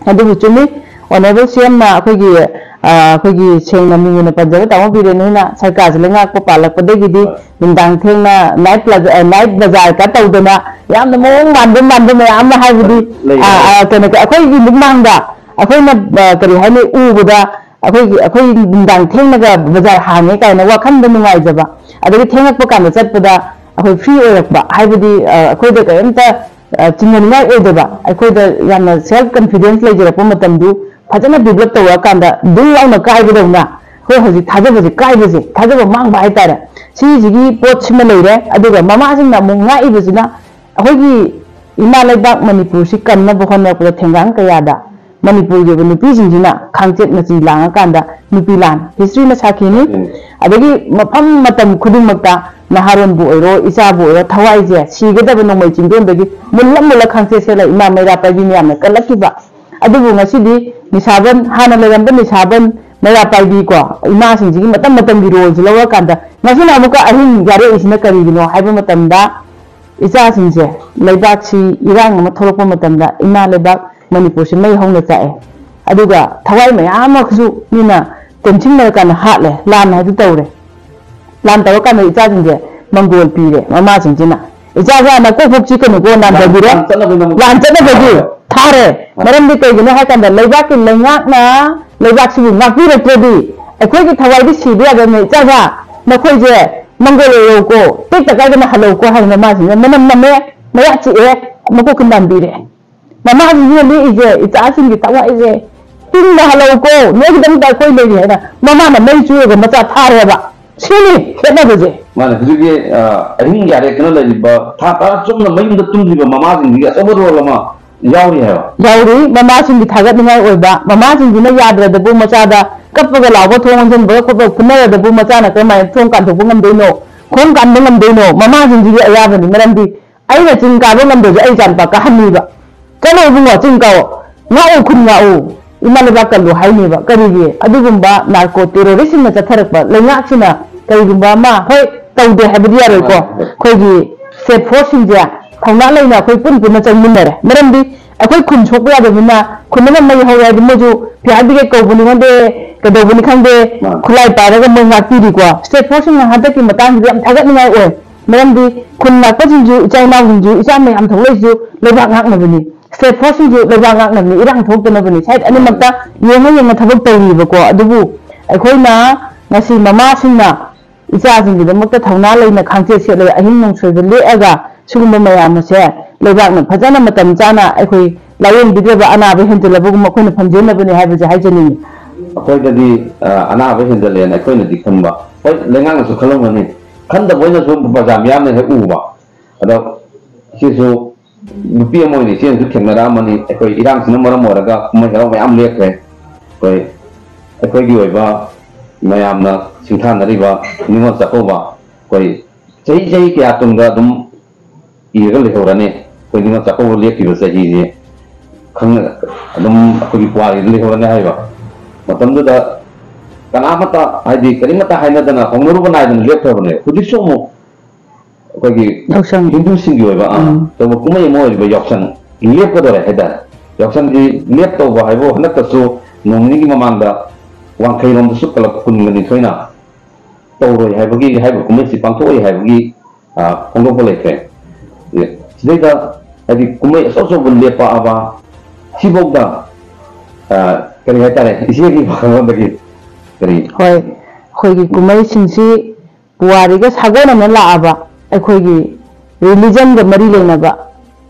ꯑꯗꯨꯕꯨ ꯆꯨꯝꯃꯤ, Honourable C M ꯅ ꯑꯩꯈꯣꯏꯒꯤ, ꯑ, ꯑꯩꯈꯣꯏꯒꯤ ꯁꯦꯡꯅ ꯃꯤꯡ ꯑꯣꯏꯅ ꯄꯟꯖꯕ ꯇꯥꯃꯣ ꯕꯤꯔꯦꯟ ꯍꯣꯏꯅ ꯁꯔꯀꯥꯔꯁꯤ ꯂꯩꯉꯥꯛꯄ ꯄꯥꯜꯂꯛꯄꯗꯒꯤꯗꯤ ꯍꯣꯏ꯫ ꯅꯨꯡꯗꯥꯡ ꯊꯦꯡꯅ night plaza, ꯑ, night ꯕꯖꯥꯔ ꯀ ꯇꯧꯗꯅ ꯌꯥꯝꯅ ꯃꯑꯣꯡ ꯃꯥꯟꯕ ꯃꯥꯟꯕ ꯃꯌꯥꯝ ꯑꯃ ꯍꯥꯏꯕꯗꯤ, ꯂꯩ, ꯑ, ꯂꯩ꯫ ꯑ, ꯀꯩꯅꯣ, ꯑꯩꯈꯣꯏꯒꯤ ꯃꯤꯠꯃꯥꯡꯗ ꯑꯩꯈꯣꯏꯅ, ꯑ, ꯀꯔꯤ ꯍꯥꯏꯅꯤ, ꯎꯕꯗ ꯑꯩꯈꯣꯏꯒꯤ, ꯑꯩꯈꯣꯏ ꯅꯨꯡꯗꯥꯡ ꯊꯦꯡꯅꯒ ꯕꯖꯥꯔ ꯍꯥꯡꯉꯦ ꯀꯥꯏꯅ ꯋꯥꯈꯜꯗ ꯅꯨꯡꯉꯥꯏꯖꯕ, ꯑꯗꯒꯤ ꯊꯦꯡꯉꯛꯄ ꯀꯥꯟꯗ ꯆꯠꯄꯗ ꯑꯩꯈꯣꯏ free ꯑꯣꯏꯔꯛꯄ, ꯍꯥꯏꯕꯗꯤ, ꯑ, ꯑꯩꯈꯣꯏꯗ ꯀꯔꯤꯝꯇ, ꯑ, ꯆꯤꯡꯅꯅꯤꯡꯉꯥꯏ ꯑꯣꯏꯗꯕ, ꯑꯩꯈꯣꯏꯗ ꯌꯥꯝꯅ self confidence ꯂꯩꯖꯔꯛꯄ ꯃꯇꯝꯗꯨ ꯐꯖꯅ develop ꯇꯧꯔꯛꯑꯀꯥꯟꯗ ꯗꯨꯡ ꯂꯥꯎꯅ ꯀꯥꯏꯕꯗꯧꯅ ꯑꯩꯈꯣꯏ ꯍꯧꯖꯤꯛ ꯊꯥꯖꯕꯁꯦ ꯀꯥꯏꯕꯁꯦ, ꯊꯥꯖꯕ ꯃꯥꯡꯕ ꯍꯥꯏꯇꯥꯔꯦ꯫ ꯁꯤꯁꯤꯒꯤ ꯄꯣꯠꯁꯤꯃ ꯂꯩꯔꯦ꯫ ꯑꯗꯨꯒ ꯃꯃꯥꯁꯤꯡꯅ ꯑꯃꯨꯛ ꯉꯥꯛꯏꯕꯁꯤꯅ ꯑꯩꯈꯣꯏꯒꯤ ꯏꯃꯥ ꯂꯩꯕꯥꯛ ꯃꯅꯤꯄꯨꯔꯁꯤ ꯀꯟꯅꯕ ꯍꯣꯠꯅꯔꯛꯄꯗ ꯊꯦꯡꯒꯥꯡ ꯀꯌꯥꯗ ꯃꯅꯤꯄꯨꯔꯒꯤ ꯑꯣꯏꯕ ꯅꯨꯄꯤꯁꯤꯡꯁꯤꯅ ꯈꯥꯡꯆꯦꯠ ꯃꯆꯤ ꯂꯥꯡꯉꯀꯥꯟꯗ ꯅꯨꯄꯤ ꯂꯥꯟ history ꯅ ꯁꯥꯈꯤꯅꯤ꯫ ꯎꯝ꯫ ꯑꯗꯒꯤ ꯃꯐꯝ ꯃꯇꯝ ꯈꯨꯗꯤꯡꯃꯛꯇ ꯅꯍꯥꯔꯣꯟꯕꯨ ꯑꯣꯏꯔꯣ, ꯏꯆꯥꯕꯨ ꯑꯣꯏꯔꯣ, ꯊꯋꯥꯏꯁꯦ ꯁꯤꯒꯗꯕ ꯅꯣꯡꯃꯩ ꯆꯤꯡꯗꯣꯟꯗꯒꯤ ꯃꯨꯜꯂ ꯃꯨꯜꯂ ꯈꯥꯡꯆꯦꯠ ꯁꯦꯠꯂ ꯏꯃꯥ ꯃꯩꯔꯥ ꯄꯥꯏꯕꯤ ꯃꯌꯥꯝꯅ ꯀꯜꯂꯛꯈꯤꯕ꯫ ꯑꯗꯨꯕꯨ ꯉꯁꯤꯗꯤ ꯅꯤꯁꯥꯕꯟ, ꯍꯥꯟꯅ ꯂꯩꯔꯝꯕ ꯅꯤꯁꯥꯕꯟ, ꯃꯩꯔꯥ ꯄꯥꯏꯕꯤꯀꯣ, ꯏꯃꯥꯁꯤꯡꯁꯤꯒꯤ ꯃꯇꯝ ꯃꯇꯝꯒꯤ ꯔꯣꯜꯁꯤ ꯂꯧꯔꯀꯥꯟꯗ ꯉꯁꯤꯅ ꯑꯃꯨꯛꯀ ꯑꯍꯤꯡ ꯌꯥꯔꯛꯏꯁꯤꯅ ꯀꯔꯤꯒꯤꯅꯣ ꯍꯥꯏꯕ ꯃꯇꯝꯗ, ꯏꯆꯥꯁꯤꯡꯁꯦ ꯂꯩꯕꯥꯛꯁꯤ ꯏꯔꯥꯡ ꯑꯃ ꯊꯣꯛꯂꯛꯄ ꯃꯇꯝꯗ ꯏꯃꯥ ꯂꯩꯕꯥꯛ ꯃꯅꯤꯄꯨꯔꯁꯤ ꯃꯩ ꯍꯧꯅ ꯆꯥꯛꯑꯦ꯫ ꯑꯗꯨꯒ ꯊꯋꯥꯏ ꯃꯌꯥꯝ ꯑꯃꯁꯨ ꯃꯤꯅ ꯇꯦꯝꯁꯤꯟꯅꯔꯀꯥꯟꯗ ꯍꯥꯠꯂꯦ, ꯂꯥꯟ ꯍꯥꯏꯗꯨ ꯇꯧꯔꯦ꯫ ꯂꯥꯟ ꯇꯧꯔꯀꯥꯟꯗ ꯏꯆꯥꯁꯤꯡꯁꯦ ꯃꯪꯒꯣꯜ ꯄꯤꯔꯦ ꯃꯃꯥꯁꯤꯡꯁꯤꯅ, "ꯏꯆꯥꯁꯦ ꯅꯀꯣꯛ ꯐꯥꯎ ꯆꯤꯛꯀꯅꯨꯀꯣ, ꯂꯥꯟ ꯂꯥꯟ ꯇꯧꯕꯤꯔꯦ", ꯆꯠꯅꯕꯒꯤꯗꯃꯛ ꯂꯥꯟ ꯆꯠꯅꯕꯒꯤ ꯊꯥꯔꯦ꯫ ꯊꯥꯔꯦ꯫ ꯃꯔꯝꯗꯤ ꯀꯩꯒꯤꯅꯣ ꯍꯥꯏ ꯀꯥꯟꯗ ꯂꯩꯕꯥꯛꯀꯤ ꯂꯩꯉꯥꯛꯅ ꯂꯩꯕꯥꯛꯁꯤꯕꯨ ꯉꯥꯛꯄꯤꯔꯛꯇ꯭ꯔꯗꯤ ꯑꯩꯈꯣꯏꯒꯤ ꯊꯋꯥꯏꯗꯤ ꯁꯤꯕ ꯌꯥꯗꯕꯅꯤ꯫ "ꯏꯆꯥꯁꯦ ꯅꯈꯣꯏꯁꯦ ꯃꯪꯒꯣꯜ ꯑꯣꯏꯔꯧꯀꯣ, ꯇꯦꯛꯇ ꯀꯥꯏꯗꯅ ꯍꯜꯂꯧꯀꯣ" ꯍꯥꯏꯅ ꯃꯃꯥꯁꯤꯡꯅ ꯃꯅꯝ ꯅꯝꯃꯦ, ꯃꯌꯥ ꯆꯤꯛꯑꯦ, ꯃꯀꯣꯛ ꯈꯟꯗꯥꯟꯕꯤꯔꯦ꯫ ꯃꯃꯥꯁꯤꯡꯁꯤꯅ ꯂꯦꯛꯏꯁꯦ, ꯏꯆꯥꯁꯤꯡꯒꯤ ꯊꯋꯥꯏꯁꯦ ꯇꯤꯡꯅ ꯍꯜꯂꯧꯀꯣ, ꯅꯣꯏꯒꯤꯗꯃꯛꯇ ꯑꯩꯈꯣꯏ ꯂꯩꯔꯤ ꯍꯥꯏꯅ ꯃꯃꯥꯅ ꯃꯩ ꯆꯨꯔꯒ ꯃꯆꯥ ꯊꯥꯔꯦꯕ꯫ ꯁꯤꯅꯤ ꯈꯦꯠꯅꯕꯁꯦ꯫ ꯃꯥꯅꯦ, ꯍꯧꯖꯤꯛꯀꯤ, ꯑ, ꯑꯍꯤꯡ ꯌꯥꯔꯦꯛꯇꯅ ꯂꯩꯔꯤꯕ, ꯊꯥ ꯇꯔꯥ ꯆꯨꯞꯅ ꯃꯌꯨꯝꯗ ꯇꯨꯝꯗ꯭ꯔꯤꯕ ꯃꯃꯥꯁꯤꯡꯁꯤꯒꯤ ꯑꯆꯧꯕ ꯔꯣꯜ ꯑꯃ ꯌꯥꯎꯔꯤ ꯍꯥꯏꯕ꯫ ꯌꯥꯎꯔꯤ꯫ ꯃꯃꯥꯁꯤꯡꯒꯤ ꯊꯥꯒꯠꯅꯤꯡꯉꯥꯏ ꯑꯣꯏꯕ, ꯃꯃꯥꯁꯤꯡꯁꯤꯅ ꯌꯥꯗ꯭ꯔꯗꯕꯨ ꯃꯆꯥꯗ ꯀꯞꯄꯒ ꯂꯥꯎꯕ, ꯊꯣꯡ ꯍꯟꯖꯤꯟꯕꯒ ꯈꯣꯠꯄ ꯐꯨꯅꯔꯗꯕꯨ ꯃꯆꯥꯅ ꯀꯔꯝꯍꯥꯏꯅ ꯊꯣꯡ ꯀꯥꯟꯊꯣꯛꯄ ꯉꯝꯗꯣꯏꯅꯣ? ꯈꯣꯡ ꯀꯥꯟꯕ ꯉꯝꯗꯣꯏꯅꯣ? ꯃꯃꯥꯁꯤꯡꯁꯤꯒꯤ ꯑꯌꯥꯕꯅꯤ꯫ ꯃꯔꯝꯗꯤ ꯑꯩꯅ ꯆꯤꯡ ꯀꯥꯕ ꯉꯝꯗ꯭ꯔꯁꯨ ꯑꯩ ꯏꯆꯥꯅꯨꯄꯥ ꯀꯥꯍꯟꯅꯤꯕ꯫ "ꯆꯠꯂꯣ ꯏꯕꯨꯡꯉꯣ, ꯆꯤꯡ ꯀꯥꯎ, ꯉꯥꯛꯎ, ꯈꯨꯟ ꯉꯥꯛꯎ, ꯏꯃꯥ ꯂꯩꯕꯥꯛ ꯀꯜꯂꯨ" ꯍꯥꯏꯅꯦꯕ꯫ ꯀꯔꯤꯒꯤ? ꯑꯗꯨꯒꯨꯝꯕ ꯅꯥꯔꯀꯣ ꯇꯦꯔꯣꯔꯤꯁꯁꯤꯡꯅ ꯆꯠꯊꯔꯛꯄ ꯂꯩꯉꯥꯛꯁꯤꯅ ꯀꯔꯤꯒꯨꯝꯕ ꯑꯃ, ꯍꯣꯏ, ꯇꯧꯗꯦ ꯍꯥꯏꯕꯗꯤ ꯌꯥꯔꯣꯏꯀꯣ꯫ ꯑꯩꯈꯣꯏꯒꯤ ꯁ꯭ꯇꯦꯠ ꯐꯣꯔꯁꯁꯤꯡꯁꯦ ꯊꯧꯅꯥ ꯂꯩꯅ ꯑꯩꯈꯣꯏ ꯄꯨꯟ ꯄꯨꯟꯅ ꯆꯪꯃꯤꯟꯅꯔꯦ꯫ ꯃꯔꯝꯗꯤ ꯑꯩꯈꯣꯏ ꯈꯨꯟ ꯁꯣꯛꯄ ꯌꯥꯗꯕꯅꯤꯅ, ꯈꯨꯟ ꯑꯃ ꯃꯩ ꯍꯧꯔꯦ ꯍꯥꯏꯗꯤ ꯃꯣꯏꯁꯨ ꯐꯤꯌꯥꯔ ꯕ꯭ꯔꯤꯒꯦꯗ ꯀꯧꯕꯅꯤ ꯈꯪꯗꯦ, ꯀꯩꯗꯧꯕꯅꯤ ꯈꯪꯗꯦ, ꯃꯥꯅꯤ꯫ ꯈꯨꯠꯂꯥꯏ ꯄꯥꯏꯔꯒ ꯃꯣꯏ ꯉꯥꯛꯄꯤꯔꯤꯀꯣ꯫ ꯁ꯭ꯇꯦꯠ ꯐꯣꯔꯁꯁꯤꯡꯅ ꯍꯟꯗꯛꯀꯤ ꯃꯇꯥꯡꯁꯤꯗꯤ ꯌꯥꯝ ꯊꯥꯒꯠꯅꯤꯡꯉꯥꯏ ꯑꯣꯏ꯫ ꯃꯔꯝꯗꯤ ꯈꯨꯟ ꯉꯥꯛꯄꯁꯤꯡꯁꯨ, ꯏꯆꯥ ꯏꯅꯥꯎꯁꯤꯡꯁꯨ, ꯏꯆꯥ ꯃꯌꯥꯝ ꯊꯣꯛꯂꯛꯏꯁꯤꯁꯨ ꯂꯩꯕꯥꯛ ꯉꯥꯛꯅꯕꯅꯤ꯫ ꯁ꯭ꯇꯦꯠ ꯐꯣꯔꯁꯁꯤꯡꯁꯨ ꯂꯩꯕꯥꯛ ꯉꯥꯛꯅꯕꯅꯤ, ꯏꯔꯥꯡ ꯊꯣꯛꯇꯅꯕꯅꯤ꯫ ꯁꯥꯏꯠ ꯑꯅꯤꯃꯛꯇ ꯌꯦꯡꯉ ꯌꯦꯡꯉ ꯊꯕꯛ ꯇꯧꯔꯤꯕꯀꯣ꯫ ꯑꯗꯨꯕꯨ ꯑꯩꯈꯣꯏꯅ ꯉꯁꯤ ꯃꯃꯥꯁꯤꯡꯅ ꯏꯆꯥꯁꯤꯡꯒꯤꯗꯃꯛꯇ ꯊꯧꯅꯥ ꯂꯩꯅ ꯈꯥꯡꯆꯦꯠ ꯁꯦꯠꯂꯒ ꯑꯍꯤꯡ ꯅꯣꯡꯁꯣꯏꯕ ꯂꯦꯛꯑꯒ ꯁꯤꯒꯨꯝꯕ ꯃꯌꯥꯝ ꯑꯁꯦ ꯂꯩꯕꯥꯛꯅ ꯐꯖꯅ ꯃꯇꯝ ꯆꯥꯅ ꯑꯩꯈꯣꯏ ꯂꯥꯏꯌꯦꯡꯕꯤꯗ꯭ꯔꯕ ꯑꯅꯥꯕ ꯍꯦꯟꯖꯜꯂꯕꯒꯨꯝꯕ ꯑꯩꯈꯣꯏꯅ ꯐꯝꯖꯤꯟꯅꯕꯅꯤ ꯍꯥꯏꯕꯁꯦ ꯍꯥꯏꯖꯅꯤꯡꯉꯤ꯫ ꯑꯩꯈꯣꯏꯗꯗꯤ, ꯑ, ꯑꯅꯥꯕ ꯍꯦꯟꯖꯜꯂꯦꯅ ꯑꯩꯈꯣꯏꯅꯗꯤ ꯈꯟꯕ, ꯍꯣꯏ, ꯂꯩꯉꯥꯛꯅꯁꯨ ꯈꯜꯂꯝꯒꯅꯤ, ꯈꯟꯗꯕ ꯑꯣꯏꯅꯁꯨ ꯄ꯭ꯔꯖꯥ ꯃꯤꯌꯥꯝꯅ ꯍꯦꯛ ꯎꯕ꯫ ꯑꯗꯣ ꯁꯤꯁꯨ ꯅꯨꯄꯤ ꯑꯃ ꯑꯣꯏꯅ ꯏꯆꯦꯅꯁꯨ ꯊꯦꯡꯅꯔꯛꯑꯃꯅꯤ꯫ ꯑꯩꯈꯣꯏ ꯏꯔꯥꯡꯁꯤꯅ ꯃꯔꯝ ꯑꯣꯏꯔꯒ ꯀꯨꯝꯍꯩ ꯍꯔꯥꯎ ꯃꯌꯥꯝ ꯂꯦꯞꯈ꯭ꯔꯦ꯫ ꯑꯩꯈꯣꯏ, ꯑꯩꯈꯣꯏꯒꯤ ꯑꯣꯏꯕ ꯃꯌꯥꯝꯅ ꯁꯤꯡꯊꯥꯅꯔꯤꯕ ꯅꯤꯉꯣꯜ ꯆꯥꯛꯀꯧꯕ, ꯑꯩꯈꯣꯏ ꯆꯍꯤ ꯆꯍꯤ ꯀꯌꯥ ꯇꯨꯡꯗ ꯑꯗꯨꯝ ꯏꯔꯒ ꯂꯩꯍꯧꯔꯅꯤ꯫ ꯑꯩꯈꯣꯏ ꯅꯤꯉꯣꯜ ꯆꯥꯛꯀꯧꯕ ꯂꯦꯞꯈꯤꯕ ꯆꯍꯤꯁꯦ ꯈꯪꯅ ꯑꯗꯨꯝ ꯑꯩꯈꯣꯏꯒꯤ ꯄꯨꯋꯥꯔꯤꯗ ꯂꯩꯍꯧꯔꯅꯤ ꯍꯥꯏꯕ꯫ ꯃꯇꯝꯗꯨꯗ ꯀꯅꯥꯃꯠꯇ, ꯍꯥꯏꯗꯤ ꯀꯔꯤꯃꯠꯇ ꯍꯥꯏꯅꯗꯅ, ꯍꯧꯅꯔꯨꯕ ꯅꯥꯏꯗꯅ ꯂꯦꯞꯈ꯭ꯔꯕꯅꯦ꯫ ꯍꯧꯖꯤꯛꯁꯨ ꯑꯃꯨꯛ ꯑꯩꯈꯣꯏꯒꯤ ꯌꯥꯎꯁꯪ꯫ ꯍꯤꯟꯗꯨꯁꯤꯡꯒꯤ ꯑꯣꯏꯕ, ꯑꯥ, ꯎꯝ꯫ ꯑꯆꯧꯕ ꯀꯨꯝꯍꯩ ꯑꯃ ꯑꯣꯏꯔꯤꯕ ꯌꯥꯎꯁꯪ ꯂꯦꯞꯀꯗꯧꯔꯦ ꯍꯥꯏꯇꯥꯔꯦ꯫ ꯌꯥꯎꯁꯪꯁꯤ ꯂꯦꯞꯇꯧꯕ ꯍꯥꯏꯕꯨ ꯍꯟꯗꯛꯇꯁꯨ ꯅꯣꯡ ꯅꯤꯅꯤꯒꯤ ꯃꯃꯥꯡꯗ ꯋꯥꯡꯈꯩꯔꯣꯝꯗꯁꯨ ꯀ꯭ꯂꯕ ꯀꯨꯟꯒ ꯅꯤꯊꯣꯏꯅ ꯇꯧꯔꯣꯏ ꯍꯥꯏꯕꯒꯤ, ꯍꯥꯏꯕ ꯀꯨꯝꯍꯩꯁꯤ ꯄꯥꯡꯊꯣꯛꯑꯣꯏ ꯍꯥꯏꯕꯒꯤ, ꯑ, ꯐꯣꯡꯗꯣꯛꯄ ꯂꯩꯈ꯭ꯔꯦ꯫ ꯑꯦ, ꯁꯤꯗꯩꯗ ꯍꯥꯏꯗꯤ ꯀꯨꯝꯍꯩ ꯑꯆꯧ ꯑꯆꯧꯕ ꯂꯦꯞꯄꯛꯑꯕ ꯁꯤꯐꯧꯗ, ꯑ, ꯀꯔꯤ ꯍꯥꯏꯇꯥꯔꯦ, ꯏꯆꯦꯒꯤ ꯋꯥꯈꯜꯂꯣꯟꯗꯒꯤ ꯀꯔꯤ? ꯍꯣꯏ, ꯑꯩꯈꯣꯏꯒꯤ ꯀꯨꯝꯍꯩꯁꯤꯡꯁꯤ ꯄꯨꯋꯥꯔꯤꯒ ꯁꯥꯒꯣꯟꯅꯅ ꯂꯥꯛꯑꯕ, ꯑꯩꯈꯣꯏꯒꯤ ꯔꯤꯂꯤꯖꯟꯒ ꯃꯔꯤ ꯂꯩꯅꯕ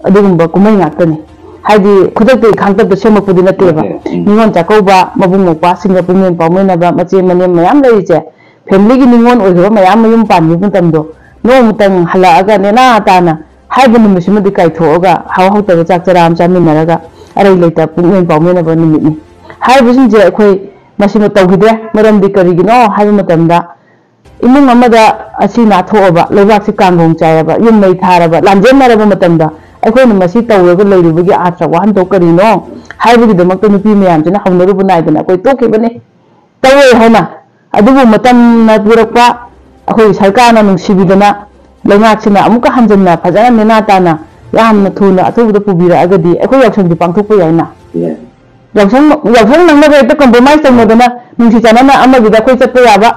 ꯑꯗꯨꯒꯨꯝꯕ ꯀꯨꯝꯍꯩ ꯉꯥꯛꯇꯅꯤ꯫ ꯍꯥꯏꯗꯤ ꯈꯨꯗꯛꯇ ꯏꯈꯥꯡꯇꯞꯇ ꯁꯦꯝꯃꯛꯄꯗꯤ ꯅꯠꯇꯦꯕ꯫ ꯅꯠꯇꯦ, ꯎꯝ꯫ ꯅꯤꯉꯣꯜ ꯆꯥꯛꯀꯧꯕ, ꯃꯕꯨꯡ ꯃꯧꯄ꯭ꯋꯥꯁꯤꯡꯒ ꯄꯨꯡꯃꯦꯟ ꯄꯥꯎꯃꯦꯟꯅꯕ, ꯃꯆꯦ ꯃꯅꯦꯝ ꯃꯌꯥꯝ ꯂꯩꯔꯤꯁꯦ, ꯐꯦꯃꯤꯂꯤꯒꯤ ꯅꯤꯉꯣꯜ ꯑꯣꯏꯈ꯭ꯔꯕ ꯃꯌꯥꯝ ꯃꯌꯨꯝ ꯄꯥꯟꯈꯤꯕ ꯃꯇꯝꯗꯣ, ꯅꯣꯡꯃꯇꯪ ꯍꯜꯂꯛꯑꯒ ꯅꯦꯅꯥ ꯇꯥꯅ ꯍꯥꯏꯕ ꯅꯨꯃꯤꯠꯁꯤꯃꯗꯤ ꯀꯥꯏꯊꯣꯛꯑꯒ ꯍꯥꯎ ꯍꯥꯎꯇꯕ ꯆꯥꯛ ꯆꯔꯥ ꯑꯃ ꯆꯥꯃꯤꯟꯅꯔꯒ ꯑꯔꯩ ꯂꯩꯇ ꯄꯨꯡꯃꯦꯟ ꯄꯥꯎꯃꯦꯟꯅꯕ ꯅꯨꯃꯤꯠꯅꯤ꯫ ꯍꯥꯏꯔꯤꯕꯁꯤꯡꯁꯦ ꯑꯩꯈꯣꯏ ꯃꯁꯤꯃ ꯇꯧꯈꯤꯗ꯭ꯔꯦ꯫ ꯃꯔꯝꯗꯤ ꯀꯔꯤꯒꯤꯅꯣ ꯍꯥꯏꯕ ꯃꯇꯝꯗ, ꯏꯃꯨꯡ ꯑꯃꯗ ꯑꯁꯤ ꯅꯥꯊꯣꯛꯑꯕ, ꯂꯩꯕꯥꯛꯁꯤ ꯀꯥꯡꯒꯣꯡ ꯆꯥꯏꯔꯕ, ꯌꯨꯝ ꯃꯩ ꯊꯥꯔꯕ, ꯂꯥꯟꯖꯦꯟꯅꯔꯕ ꯃꯇꯝꯗ ꯑꯩꯈꯣꯏꯅ ꯃꯁꯤ ꯇꯧꯔꯒ ꯂꯩꯔꯨꯕꯒꯤ ꯑꯥꯔꯊ ꯋꯥꯍꯟꯊꯣꯛ ꯀꯔꯤꯅꯣ ꯍꯥꯏꯕꯒꯤꯗꯃꯛꯇ ꯅꯨꯄꯤ ꯃꯌꯥꯝꯁꯤꯅ ꯍꯧꯅꯔꯨꯕ ꯅꯥꯏꯗꯅ ꯑꯩꯈꯣꯏ ꯇꯣꯛꯈꯤꯕꯅꯤ꯫ ꯇꯧꯔꯣꯏ ꯍꯥꯏꯅ꯫ ꯑꯗꯨꯕꯨ ꯃꯇꯝꯅ ꯄꯨꯔꯛꯄ, ꯑꯩꯈꯣꯏꯒꯤ ꯁꯔꯀꯥꯔꯅ ꯅꯨꯡꯁꯤꯕꯤꯗꯅ ꯂꯩꯉꯥꯛꯁꯤꯅ ꯑꯃꯨꯛꯀ ꯍꯟꯖꯟꯅ ꯐꯖꯅ ꯅꯦꯅꯥ ꯇꯥꯅ ꯌꯥꯝꯅ ꯊꯨꯅ ꯑꯊꯨꯕꯗ ꯄꯨꯕꯤꯔꯛꯑꯒꯗꯤ ꯑꯩꯈꯣꯏ ꯌꯥꯎꯁꯪꯁꯤ ꯄꯥꯡꯊꯣꯛꯄ ꯌꯥꯏꯅ꯫ ꯌꯥꯏ꯫ ꯌꯥꯎꯁꯪ, ꯌꯥꯎꯁꯪ ꯅꯪꯅꯕ ꯍꯦꯛꯇ ꯀꯝꯄ꯭ꯔꯣꯃꯥꯏꯁ ꯇꯧꯅꯗꯅ ꯅꯨꯡꯁꯤ ꯆꯥꯟꯅꯅ ꯑꯃꯒꯤꯗ ꯑꯩꯈꯣꯏ ꯆꯠꯄ ꯌꯥꯕ,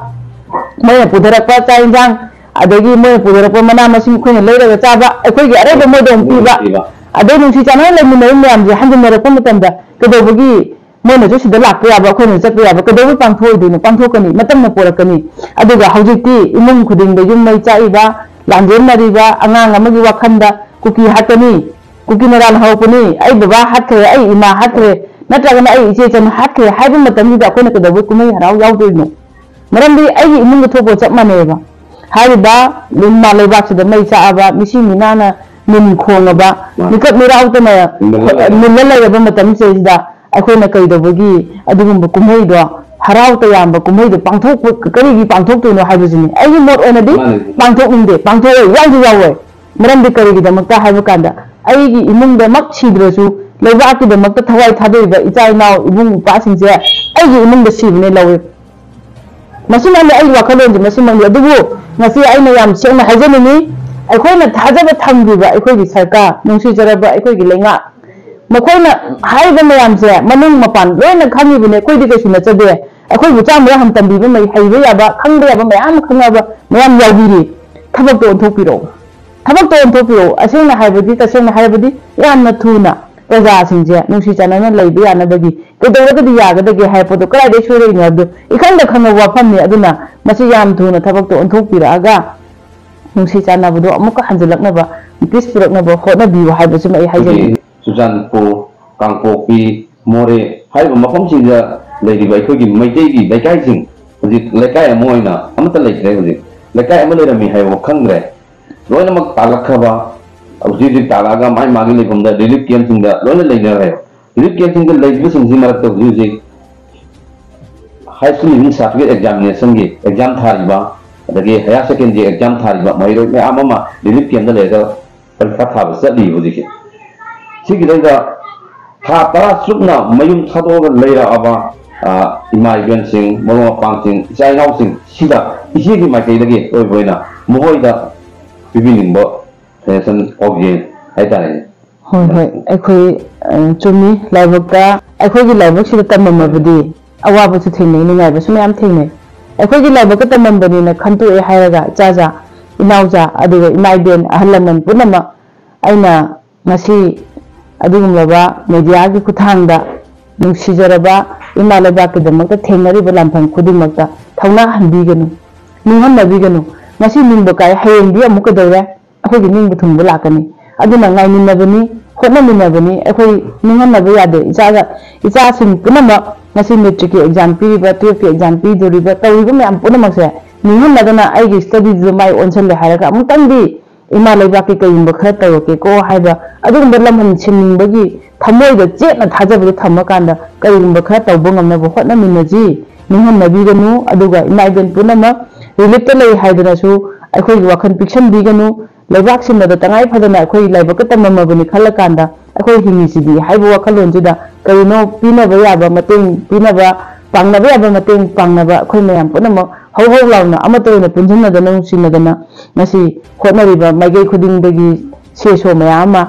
ꯃꯣꯏꯅ ꯄꯨꯊꯔꯛꯄ ꯆꯥꯛ ꯏꯟꯁꯥꯡ, ꯑꯗꯒꯤ ꯃꯣꯏꯅ ꯄꯨꯊꯔꯛꯄ ꯃꯅꯥ ꯃꯁꯤꯡ ꯑꯩꯈꯣꯏꯅ ꯂꯩꯔꯒ ꯆꯥꯕ, ꯑꯩꯈꯣꯏꯒꯤ ꯑꯔꯩꯕ ꯃꯣꯏꯗ ꯑꯃꯨꯛ ꯄꯤꯕ, ꯄꯤꯕ꯫ ꯑꯗꯩ ꯅꯨꯡꯁꯤ ꯆꯥꯟꯅꯅ ꯂꯩꯃꯤꯟꯅꯔꯤꯕ ꯃꯌꯥꯝꯁꯦ ꯍꯟꯖꯤꯟꯅꯔꯛꯄ ꯃꯇꯝꯗ ꯀꯩꯗꯧꯕꯒꯤ ꯃꯣꯏꯅꯁꯨ ꯁꯤꯗ ꯂꯥꯛꯄ ꯌꯥꯕ, ꯑꯩꯈꯣꯏꯅꯁꯨ ꯆꯠꯄ ꯌꯥꯕ ꯀꯩꯗꯧꯕꯩ ꯄꯥꯡꯊꯣꯛꯑꯣꯏꯗꯣꯏꯅꯣ? ꯄꯥꯡꯊꯣꯛꯀꯅꯤ, ꯃꯇꯝꯅ ꯄꯣꯔꯛꯀꯅꯤ꯫ ꯑꯗꯨꯒ ꯍꯧꯖꯤꯛꯇꯤ ꯏꯃꯨꯡ ꯈꯨꯗꯤꯡꯗ ꯌꯨꯝ ꯃꯩ ꯆꯥꯛꯏꯕ, ꯂꯥꯟꯖꯦꯟꯅꯔꯤꯕ ꯑꯉꯥꯡ ꯑꯃꯒꯤ ꯋꯥꯈꯜꯗ ꯀꯨꯀꯤ ꯍꯥꯠꯀꯅꯤ, ꯀꯨꯀꯤ ꯅꯔꯥꯟ ꯍꯧꯔꯛꯄꯅꯤ, ꯑꯩ ꯕꯕꯥ ꯍꯥꯠꯈ꯭ꯔꯦ, ꯑꯩ ꯏꯃꯥ ꯍꯥꯠꯈ꯭ꯔꯦ, ꯅꯠꯇ꯭ꯔꯒꯅ ꯑꯩ ꯏꯆꯦ ꯏꯆꯟ ꯍꯥꯠꯈ꯭ꯔꯦ ꯍꯥꯏꯕ ꯃꯇꯝꯁꯤꯗ ꯑꯩꯈꯣꯏꯅ ꯀꯩꯗꯧꯕꯩ ꯀꯨꯝꯍꯩ ꯍꯔꯥꯎ ꯌꯥꯎꯗꯣꯏꯅꯣ? ꯃꯔꯝꯗꯤ ꯑꯩꯒꯤ ꯏꯃꯨꯡꯗ ꯊꯣꯛꯄ ꯆꯞ ꯃꯥꯟꯅꯩꯑꯕ꯫ ꯍꯥꯏꯔꯤꯕ ꯏꯃꯥ ꯂꯩꯕꯥꯛꯁꯤꯗ ꯃꯩ ꯆꯥꯛꯑꯕ, ꯃꯤꯁꯤ ꯃꯤꯅꯥꯅ ꯅꯤꯟ ꯈꯣꯡꯉꯕ, ꯃꯥꯅꯤ꯫ ꯃꯤꯀꯞ ꯃꯤꯔꯥꯎꯇꯅ ꯅꯤꯜꯂ ꯂꯩꯔꯕ꯫ ꯅꯤꯜꯂ ꯂꯩꯔꯕ ꯃꯇꯝꯁꯤꯗꯩꯁꯤꯗ ꯑꯩꯈꯣꯏꯅ ꯀꯩꯗꯧꯕꯒꯤ ꯑꯗꯨꯒꯨꯝꯕ ꯀꯨꯝꯍꯩꯗꯣ, ꯍꯔꯥꯎ ꯇꯌꯥꯝꯕ ꯀꯨꯝꯍꯩꯗꯣ ꯄꯥꯡꯊꯣꯛꯄ, ꯀꯔꯤꯒꯤ ꯄꯥꯡꯊꯣꯛꯇꯣꯏꯅꯣ ꯍꯥꯏꯕꯁꯤꯅꯤ꯫ ꯑꯩꯒꯤ ꯃꯣꯠ ꯑꯣꯏꯅꯗꯤ ꯃꯥꯅꯤ꯫ ꯄꯥꯡꯊꯣꯛꯅꯤꯡꯗꯦ, ꯄꯥꯡꯊꯣꯛꯑꯣꯏ, ꯌꯥꯎꯁꯨ ꯌꯥꯎꯔꯣꯏ꯫ ꯃꯔꯝꯗꯤ ꯀꯔꯤꯒꯤꯗꯃꯛꯇ ꯍꯥꯏꯕ ꯀꯥꯟꯗ, ꯑꯩꯒꯤ ꯏꯃꯨꯡꯗꯃꯛ ꯁꯤꯗ꯭ꯔꯁꯨ, ꯂꯩꯕꯥꯛꯀꯤꯗꯃꯛꯇ ꯊꯋꯥꯏ ꯊꯥꯗꯣꯛꯏꯕ ꯏꯆꯥ ꯏꯅꯥꯎ, ꯏꯕꯨꯡ ꯏꯄ꯭ꯋꯥꯁꯤꯡꯁꯦ ꯑꯩꯒꯤ ꯏꯃꯨꯡꯗ ꯁꯤꯕꯅꯦ ꯂꯧꯏ꯫ ꯃꯁꯤꯃꯛꯅꯤ ꯑꯩꯒꯤ ꯋꯥꯈꯜꯂꯣꯟꯁꯦ, ꯃꯁꯤꯃꯛꯅꯤ꯫ ꯑꯗꯨꯕꯨ ꯉꯁꯤ ꯑꯩꯅ ꯌꯥꯝ ꯁꯦꯡꯅ ꯍꯥꯏꯖꯅꯤꯡꯉꯤ, ꯑꯩꯈꯣꯏꯅ ꯊꯥꯖꯕ ꯊꯝꯈꯤꯕ ꯑꯩꯈꯣꯏꯒꯤ ꯁꯔꯀꯥꯔ, ꯅꯨꯡꯁꯤꯖꯔꯕ ꯑꯩꯈꯣꯏꯒꯤ ꯂꯩꯉꯥꯛ, ꯃꯈꯣꯏꯅ ꯍꯥꯏꯔꯤꯕ ꯃꯌꯥꯝꯁꯦ ꯃꯅꯨꯡ ꯃꯄꯥꯟ ꯂꯣꯏꯅ ꯈꯪꯉꯤꯕꯅꯦ꯫ ꯑꯩꯈꯣꯏꯗꯤ ꯀꯩꯁꯨ ꯅꯠꯆꯗꯦ꯫ ꯑꯩꯈꯣꯏꯕꯨ ꯆꯥꯝꯃ ꯍꯥꯟꯅ ꯇꯝꯕꯤꯕ ꯃꯩ-, ꯍꯩꯕ ꯌꯥꯕ, ꯈꯪꯕ ꯌꯥꯕ ꯃꯌꯥꯝ ꯑꯃ ꯈꯪꯅꯕ ꯃꯌꯥꯝ ꯌꯥꯎꯕꯤꯔꯤ꯫ ꯊꯕꯛꯇꯣ ꯑꯣꯟꯊꯣꯛꯄꯤꯔꯛꯑꯣ꯫ ꯊꯕꯛꯇꯣ ꯑꯣꯟꯊꯣꯛꯄꯤꯔꯛꯑꯣ꯫ ꯑꯁꯦꯡꯅ ꯍꯥꯏꯕꯗꯤ, ꯇꯁꯦꯡꯅ ꯍꯥꯏꯔꯕꯗꯤ, ꯌꯥꯝꯅ ꯊꯨꯅ ꯄ꯭ꯔꯖꯥꯁꯤꯡꯁꯦ ꯅꯨꯡꯁꯤ ꯆꯥꯟꯅꯅ ꯂꯩꯕ ꯌꯥꯅꯕꯒꯤ ꯀꯩꯗꯧꯔꯒꯗꯤ ꯌꯥꯒꯗꯒꯦ ꯍꯥꯏꯕ ꯄꯣꯠꯇꯣ ꯀꯗꯥꯏꯗꯒꯤ ꯁꯣꯏꯔꯛꯏꯅꯣ ꯍꯥꯏꯕꯗꯣ ꯏꯈꯪꯗ ꯈꯪꯉꯕ ꯋꯥꯐꯝꯅꯤ꯫ ꯑꯗꯨꯅ ꯃꯁꯤ ꯌꯥꯝ ꯊꯨꯅ ꯊꯕꯛꯇꯣ ꯑꯣꯟꯊꯣꯛꯄꯤꯔꯛꯑꯒ ꯅꯨꯡꯁꯤ ꯆꯥꯟꯅꯕꯗꯣ ꯑꯃꯨꯛꯀ ꯍꯟꯖꯤꯜꯂꯛꯅꯕ, peace ꯄꯨꯔꯛꯅꯕ ꯍꯣꯠꯅꯕꯤꯌꯨ ꯍꯥꯏꯕꯁꯤꯃ ꯑꯩ ꯍꯥꯏꯖꯅꯤꯡꯉꯤ꯫ ꯑꯩꯈꯣꯏꯒꯤ ꯆꯨꯔꯆꯥꯟꯄꯨꯔ, ꯀꯥꯡꯄꯣꯛꯄꯤ, ꯃꯣꯔꯦ ꯍꯥꯏꯔꯤꯕ ꯃꯐꯝꯁꯤꯡꯗ ꯂꯩꯔꯤꯕ ꯑꯩꯈꯣꯏꯒꯤ ꯃꯩꯇꯩꯒꯤ ꯂꯩꯀꯥꯏꯁꯤꯡ ꯍꯧꯖꯤꯛ ꯂꯩꯀꯥꯏ ꯑꯃ ꯑꯣꯏꯅ ꯑꯃꯠꯇ ꯂꯩꯇ꯭ꯔꯦ꯫ ꯍꯧꯖꯤꯛ ꯂꯩꯀꯥꯏ ꯑꯃ ꯂꯩꯔꯝꯃꯤ ꯍꯥꯏꯕ ꯈꯪꯗ꯭ꯔꯦ꯫ ꯂꯣꯏꯅꯃꯛ ꯇꯥꯜꯂꯛꯈ꯭ꯔꯕ, ꯍꯧꯖꯤꯛ ꯍꯧꯖꯤꯛ ꯇꯥꯜꯂꯛꯑꯒ ꯃꯥꯏ ꯃꯥꯒꯤ ꯂꯩꯐꯝꯗ relief camp ꯁꯤꯡꯗ ꯂꯣꯏꯅ ꯂꯩꯅꯔꯦ꯫ Relief camp ꯁꯤꯡꯗ ꯂꯩꯔꯤꯕꯁꯤꯡꯁꯤ ꯃꯔꯛꯇ ꯍꯧꯖꯤꯛ ꯍꯧꯖꯤꯛ high school leaving certificate examination ꯒꯤ exam ꯊꯥꯔꯤꯕ, ꯑꯗꯒꯤ higher secondary exam ꯊꯥꯔꯤꯕ ꯃꯍꯩꯔꯣꯏ ꯃꯌꯥꯝ ꯑꯃ relief camp ꯗ ꯂꯩꯔꯒ ꯄꯔꯤꯈꯥ ꯊꯥꯕ ꯆꯠꯂꯤꯕ ꯍꯧꯖꯤꯛꯁꯦ꯫ ꯁꯤꯒꯤꯗꯩꯗ ꯊꯥ ꯇꯔꯥ ꯆꯨꯞꯅ ꯃꯌꯨꯝ ꯊꯥꯗꯣꯛꯑꯒ ꯂꯩꯔꯛꯑꯕ, ꯑ, ꯏꯃꯥ ꯏꯕꯦꯟꯁꯤꯡ, ꯃꯔꯨꯞ ꯃꯄꯥꯡꯁꯤꯡ, ꯏꯆꯥ ꯏꯅꯥꯎꯁꯤꯡ ꯁꯤꯗ ꯏꯆꯦꯒꯤ ꯃꯥꯏꯀꯩꯗꯒꯤ ꯑꯣꯏꯕ ꯑꯣꯏꯅ ꯃꯈꯣꯏꯗ ꯄꯤꯕꯤꯅꯤꯡꯕ suggestion ꯄꯥꯎꯖꯦꯜ ꯍꯥꯏꯇꯥꯔꯦꯅꯦ꯫ ꯍꯣꯏ, ꯍꯣꯏ, ꯑꯩꯈꯣꯏ, ꯑ, ꯆꯨꯝꯃꯤ꯫ ꯂꯥꯏꯕꯛꯇ, ꯑꯩꯈꯣꯏꯒꯤ ꯂꯥꯏꯕꯛꯁꯤꯗ ꯇꯝꯃꯝꯃꯕꯗꯤ ꯑꯋꯥꯕꯁꯨ ꯊꯦꯡꯅꯩ, ꯅꯨꯡꯉꯥꯏꯕꯁꯨ ꯃꯌꯥꯝ ꯊꯦꯡꯅꯩ꯫ ꯑꯩꯈꯣꯏꯒꯤ ꯂꯥꯏꯕꯛꯇ ꯇꯝꯃꯝꯕꯅꯤꯅ ꯈꯟꯇꯣꯛꯑꯦ ꯍꯥꯏꯔꯒ ꯏꯆꯥꯖꯥ, ꯏꯅꯥꯎꯖꯥ, ꯑꯗꯨꯒ ꯏꯃꯥ ꯏꯕꯦꯟ, ꯑꯍꯜ ꯂꯃꯟ ꯄꯨꯝꯅꯃꯛ ꯑꯩꯅ ꯉꯁꯤ ꯑꯗꯨꯒꯨꯝꯂꯕ media ꯒꯤ ꯈꯨꯠꯊꯥꯡꯗ ꯅꯨꯡꯁꯤꯖꯔꯕ ꯏꯃꯥ ꯂꯩꯕꯥꯛꯀꯤꯗꯃꯛꯇ ꯊꯦꯡꯅꯔꯤꯕ ꯂꯥꯟꯐꯝ ꯈꯨꯗꯤꯡꯃꯛꯇ ꯊꯧꯅꯥ ꯍꯟꯕꯤꯒꯅꯨ, ꯅꯤꯡꯍꯟꯅꯕꯤꯒꯅꯨ꯫ ꯉꯁꯤ ꯅꯤꯡꯕ ꯀꯥꯏ, ꯍꯌꯦꯡꯗꯤ ꯑꯃꯨꯛ ꯀꯩꯗꯧꯔꯦ? ꯑꯩꯈꯣꯏꯒꯤ ꯅꯤꯡꯕ ꯊꯨꯡꯕ ꯂꯥꯛꯀꯅꯤ꯫ ꯑꯗꯨꯅ ꯉꯥꯏꯃꯤꯟꯅꯕꯅꯤ, ꯍꯣꯠꯅꯃꯤꯟꯅꯕꯅꯤ꯫ ꯑꯩꯈꯣꯏ ꯅꯤꯡꯍꯟꯅꯕ ꯌꯥꯗꯦ꯫ ꯏꯆꯥꯒ, ꯏꯆꯥꯁꯤꯡ ꯄꯨꯝꯅꯃꯛ ꯉꯁꯤ matric ꯀꯤ exam ꯄꯤꯔꯤꯕ, twelve ꯀꯤ exam ꯄꯤꯗꯣꯔꯤꯕ, ꯇꯧꯔꯤꯕ ꯃꯌꯥꯝ ꯄꯨꯝꯅꯃꯛꯁꯦ ꯅꯤꯡꯍꯟꯅꯗꯅ ꯑꯩꯒꯤ study ꯗꯨꯗ ꯃꯥꯏ ꯑꯣꯟꯁꯤꯜꯂꯦ ꯍꯥꯏꯔꯒ ꯑꯃꯨꯛꯇꯪꯗꯤ ꯏꯃꯥ ꯂꯩꯕꯥꯛꯀꯤ ꯀꯩꯒꯨꯝꯕ ꯈꯔ ꯇꯧꯔꯛꯀꯦꯀꯣ ꯍꯥꯏꯕ ꯑꯗꯨꯒꯨꯝꯕ ꯂꯝꯍꯟ ꯁꯤꯟꯅꯤꯡꯕꯒꯤ ꯊꯃꯣꯏꯗ ꯆꯦꯠꯅ ꯊꯥꯖꯕꯗꯨ ꯊꯝꯃꯀꯥꯟꯗ ꯀꯔꯤꯒꯨꯝꯕ ꯈꯔ ꯇꯧꯕ ꯉꯝꯅꯕ ꯍꯣꯠꯅꯃꯤꯟꯅꯁꯤ꯫ ꯅꯤꯡꯍꯟꯅꯕꯤꯒꯅꯨ, ꯑꯗꯨꯒ ꯏꯃꯥ ꯏꯕꯦꯟ ꯄꯨꯝꯅꯃꯛ relief ꯇ ꯂꯩ ꯍꯥꯏꯗꯅꯁꯨ ꯑꯩꯈꯣꯏꯒꯤ ꯋꯥꯈꯜ ꯄꯤꯛꯁꯟꯕꯤꯒꯅꯨ꯫ ꯂꯩꯕꯥꯛ ꯁꯤꯟꯕꯗ ꯇꯉꯥꯏ ꯐꯗꯅ ꯑꯩꯈꯣꯏ ꯂꯥꯏꯕꯛꯀ ꯇꯝꯃꯝꯃꯕꯅꯤ ꯈꯜꯂꯀꯥꯟꯗ ꯑꯩꯈꯣꯏ ꯍꯤꯡꯉꯤꯁꯤꯗꯤ ꯍꯥꯏꯕ ꯋꯥꯈꯜꯂꯣꯟꯁꯤꯗ ꯀꯔꯤꯅꯣ ꯄꯤꯅꯕ ꯌꯥꯕ ꯃꯇꯦꯡ ꯄꯤꯅꯕ ꯄꯥꯡꯅꯕ ꯌꯥꯕ ꯃꯇꯦꯡ ꯄꯥꯡꯅꯕ ꯑꯩꯈꯣꯏ ꯃꯌꯥꯝ ꯄꯨꯝꯅꯃꯛ ꯍꯧ ꯍꯧ ꯂꯥꯎꯅ ꯑꯃꯠꯇ ꯑꯣꯏꯅ ꯄꯨꯟꯁꯤꯟꯅꯗꯅ ꯅꯨꯡꯁꯤꯅꯗꯅ ꯉꯁꯤ ꯍꯣꯠꯅꯔꯤꯕ ꯃꯥꯏꯀꯩ ꯈꯨꯗꯤꯡꯗꯒꯤ ꯁꯦ ꯁꯣ ꯃꯌꯥꯝ ꯑꯃ,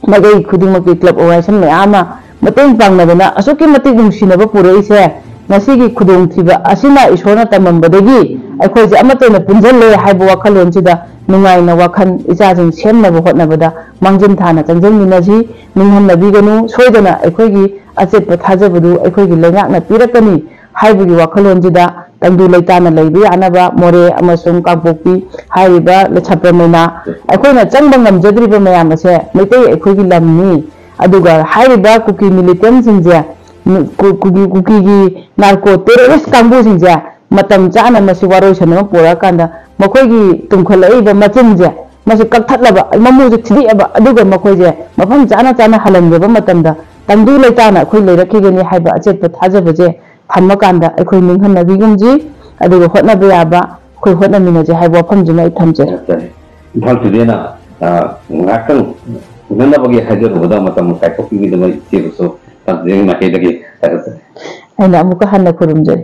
ꯃꯥꯏꯀꯩ ꯈꯨꯗꯤꯡꯃꯛꯀꯤ club organization ꯃꯌꯥꯝ ꯑꯃ ꯃꯇꯦꯡ ꯄꯥꯡꯅꯗꯅ ꯑꯁꯨꯛꯀꯤ ꯃꯇꯤꯛ ꯅꯨꯡꯁꯤꯅꯕ ꯄꯨꯔꯛꯏꯁꯦ, ꯉꯁꯤꯒꯤ ꯈꯨꯗꯣꯡꯊꯤꯕ ꯑꯁꯤꯅ ꯏꯁꯣꯔꯅ ꯇꯝꯃꯝꯕꯗꯒꯤ ꯑꯩꯈꯣꯏꯁꯦ ꯑꯃꯠꯇ ꯑꯣꯏꯅ ꯄꯨꯟꯁꯤꯜꯂꯦ ꯍꯥꯏꯕ ꯋꯥꯈꯜꯂꯣꯟꯁꯤꯗ ꯅꯨꯡꯉꯥꯏꯅ ꯋꯥꯈꯜ ꯏꯆꯥꯁꯤꯡ ꯁꯦꯝꯅꯕ ꯍꯣꯠꯅꯕꯗ ꯃꯥꯡꯖꯤꯟ ꯊꯥꯅ ꯆꯪꯁꯤꯟꯃꯤꯟꯅꯁꯤ꯫ ꯅꯤꯡꯍꯟꯅꯕꯤꯒꯅꯨ, ꯁꯣꯏꯗꯅ ꯑꯩꯈꯣꯏꯒꯤ ꯑꯆꯦꯠꯄ ꯊꯥꯖꯕꯗꯨ ꯑꯩꯈꯣꯏꯒꯤ ꯂꯩꯉꯥꯛꯅ ꯄꯤꯔꯛꯀꯅꯤ ꯍꯥꯏꯕꯒꯤ ꯋꯥꯈꯜꯂꯣꯟꯁꯤꯗ ꯇꯪꯗꯨ ꯂꯩꯇꯥꯅ ꯂꯩꯕ ꯌꯥꯅꯕ ꯃꯣꯔꯦ ꯑꯃꯁꯨꯡ ꯀꯥꯡꯄꯣꯛꯄꯤ ꯍꯥꯏꯔꯤꯕ ꯁꯥꯇ꯭ꯔ ꯃꯩꯅꯥ ꯑꯩꯈꯣꯏꯅ ꯆꯪꯕ ꯉꯝꯖꯗ꯭ꯔꯤꯕ ꯃꯌꯥꯝ ꯑꯁꯦ ꯃꯩꯇꯩ ꯑꯩꯈꯣꯏꯒꯤ ꯂꯝꯅꯤ꯫ ꯑꯗꯨꯒ ꯍꯥꯏꯔꯤꯕ ꯀꯨꯀꯤ militantꯁꯤꯡꯁꯦ, ꯀꯨ-, ꯀꯨꯀꯤ-, ꯀꯨꯀꯤꯒꯤ narco terrorist ꯀꯥꯡꯕꯨꯁꯤꯡꯁꯦ ꯃꯇꯝ ꯆꯥꯅ ꯃꯁꯤ ꯋꯥꯔꯣꯏꯁꯤꯟ ꯑꯃ ꯄꯨꯔꯛꯑꯀꯥꯟꯗ ꯃꯈꯣꯏꯒꯤ ꯇꯨꯝꯈꯠꯂꯛꯏꯕ ꯃꯆꯤꯟꯁꯦ ꯃꯁꯤ ꯀꯛꯊꯠꯂꯕ, ꯃꯃꯨꯁꯦ ꯊꯤꯗꯤꯛꯑꯕ, ꯑꯗꯨꯒ ꯃꯈꯣꯏꯁꯦ ꯃꯐꯝ ꯆꯥꯅ ꯆꯥꯅ ꯍꯜꯍꯟꯖꯕ ꯃꯇꯝꯗ ꯇꯪꯗꯨ ꯂꯩꯇꯥꯅ ꯑꯩꯈꯣꯏ ꯂꯩꯔꯛꯈꯤꯒꯅꯤ ꯍꯥꯏꯕ ꯑꯆꯦꯠꯄ ꯊꯥꯖꯕꯁꯦ ꯊꯝꯃꯀꯥꯟꯗ ꯑꯩꯈꯣꯏ ꯅꯤꯡꯍꯟꯅꯕꯤꯒꯨꯝꯁꯤ, ꯑꯗꯨꯒ ꯍꯣꯠꯅꯕ ꯌꯥꯕ ꯑꯩꯈꯣꯏ ꯍꯣꯠꯅꯃꯤꯟꯅꯁꯦ ꯍꯥꯏꯕ ꯋꯥꯐꯝꯁꯤꯃ ꯑꯩ ꯊꯝꯖꯩ꯫ ꯏꯝꯐꯥꯜ ꯇꯨꯗꯦꯅ ꯉꯥꯏꯍꯥꯛꯇꯪ ꯎꯅꯅꯕꯒꯤ ꯍꯥꯏꯖꯔꯨꯕꯗ ꯃꯇꯝ ꯀꯥꯏꯊꯣꯛꯄꯤꯕꯒꯤꯗꯃꯛ ꯏꯆꯦꯕꯨꯁꯨ ꯏꯝꯐꯥꯜ ꯇꯨꯗꯦꯒꯤ ꯃꯥꯏꯀꯩꯗꯒꯤ ꯊꯥꯒꯠꯆꯔꯤ꯫ ꯑꯩꯅ ꯑꯃꯨꯛꯀ ꯍꯟꯅ ꯈꯨꯔꯨꯝꯖꯔꯤ꯫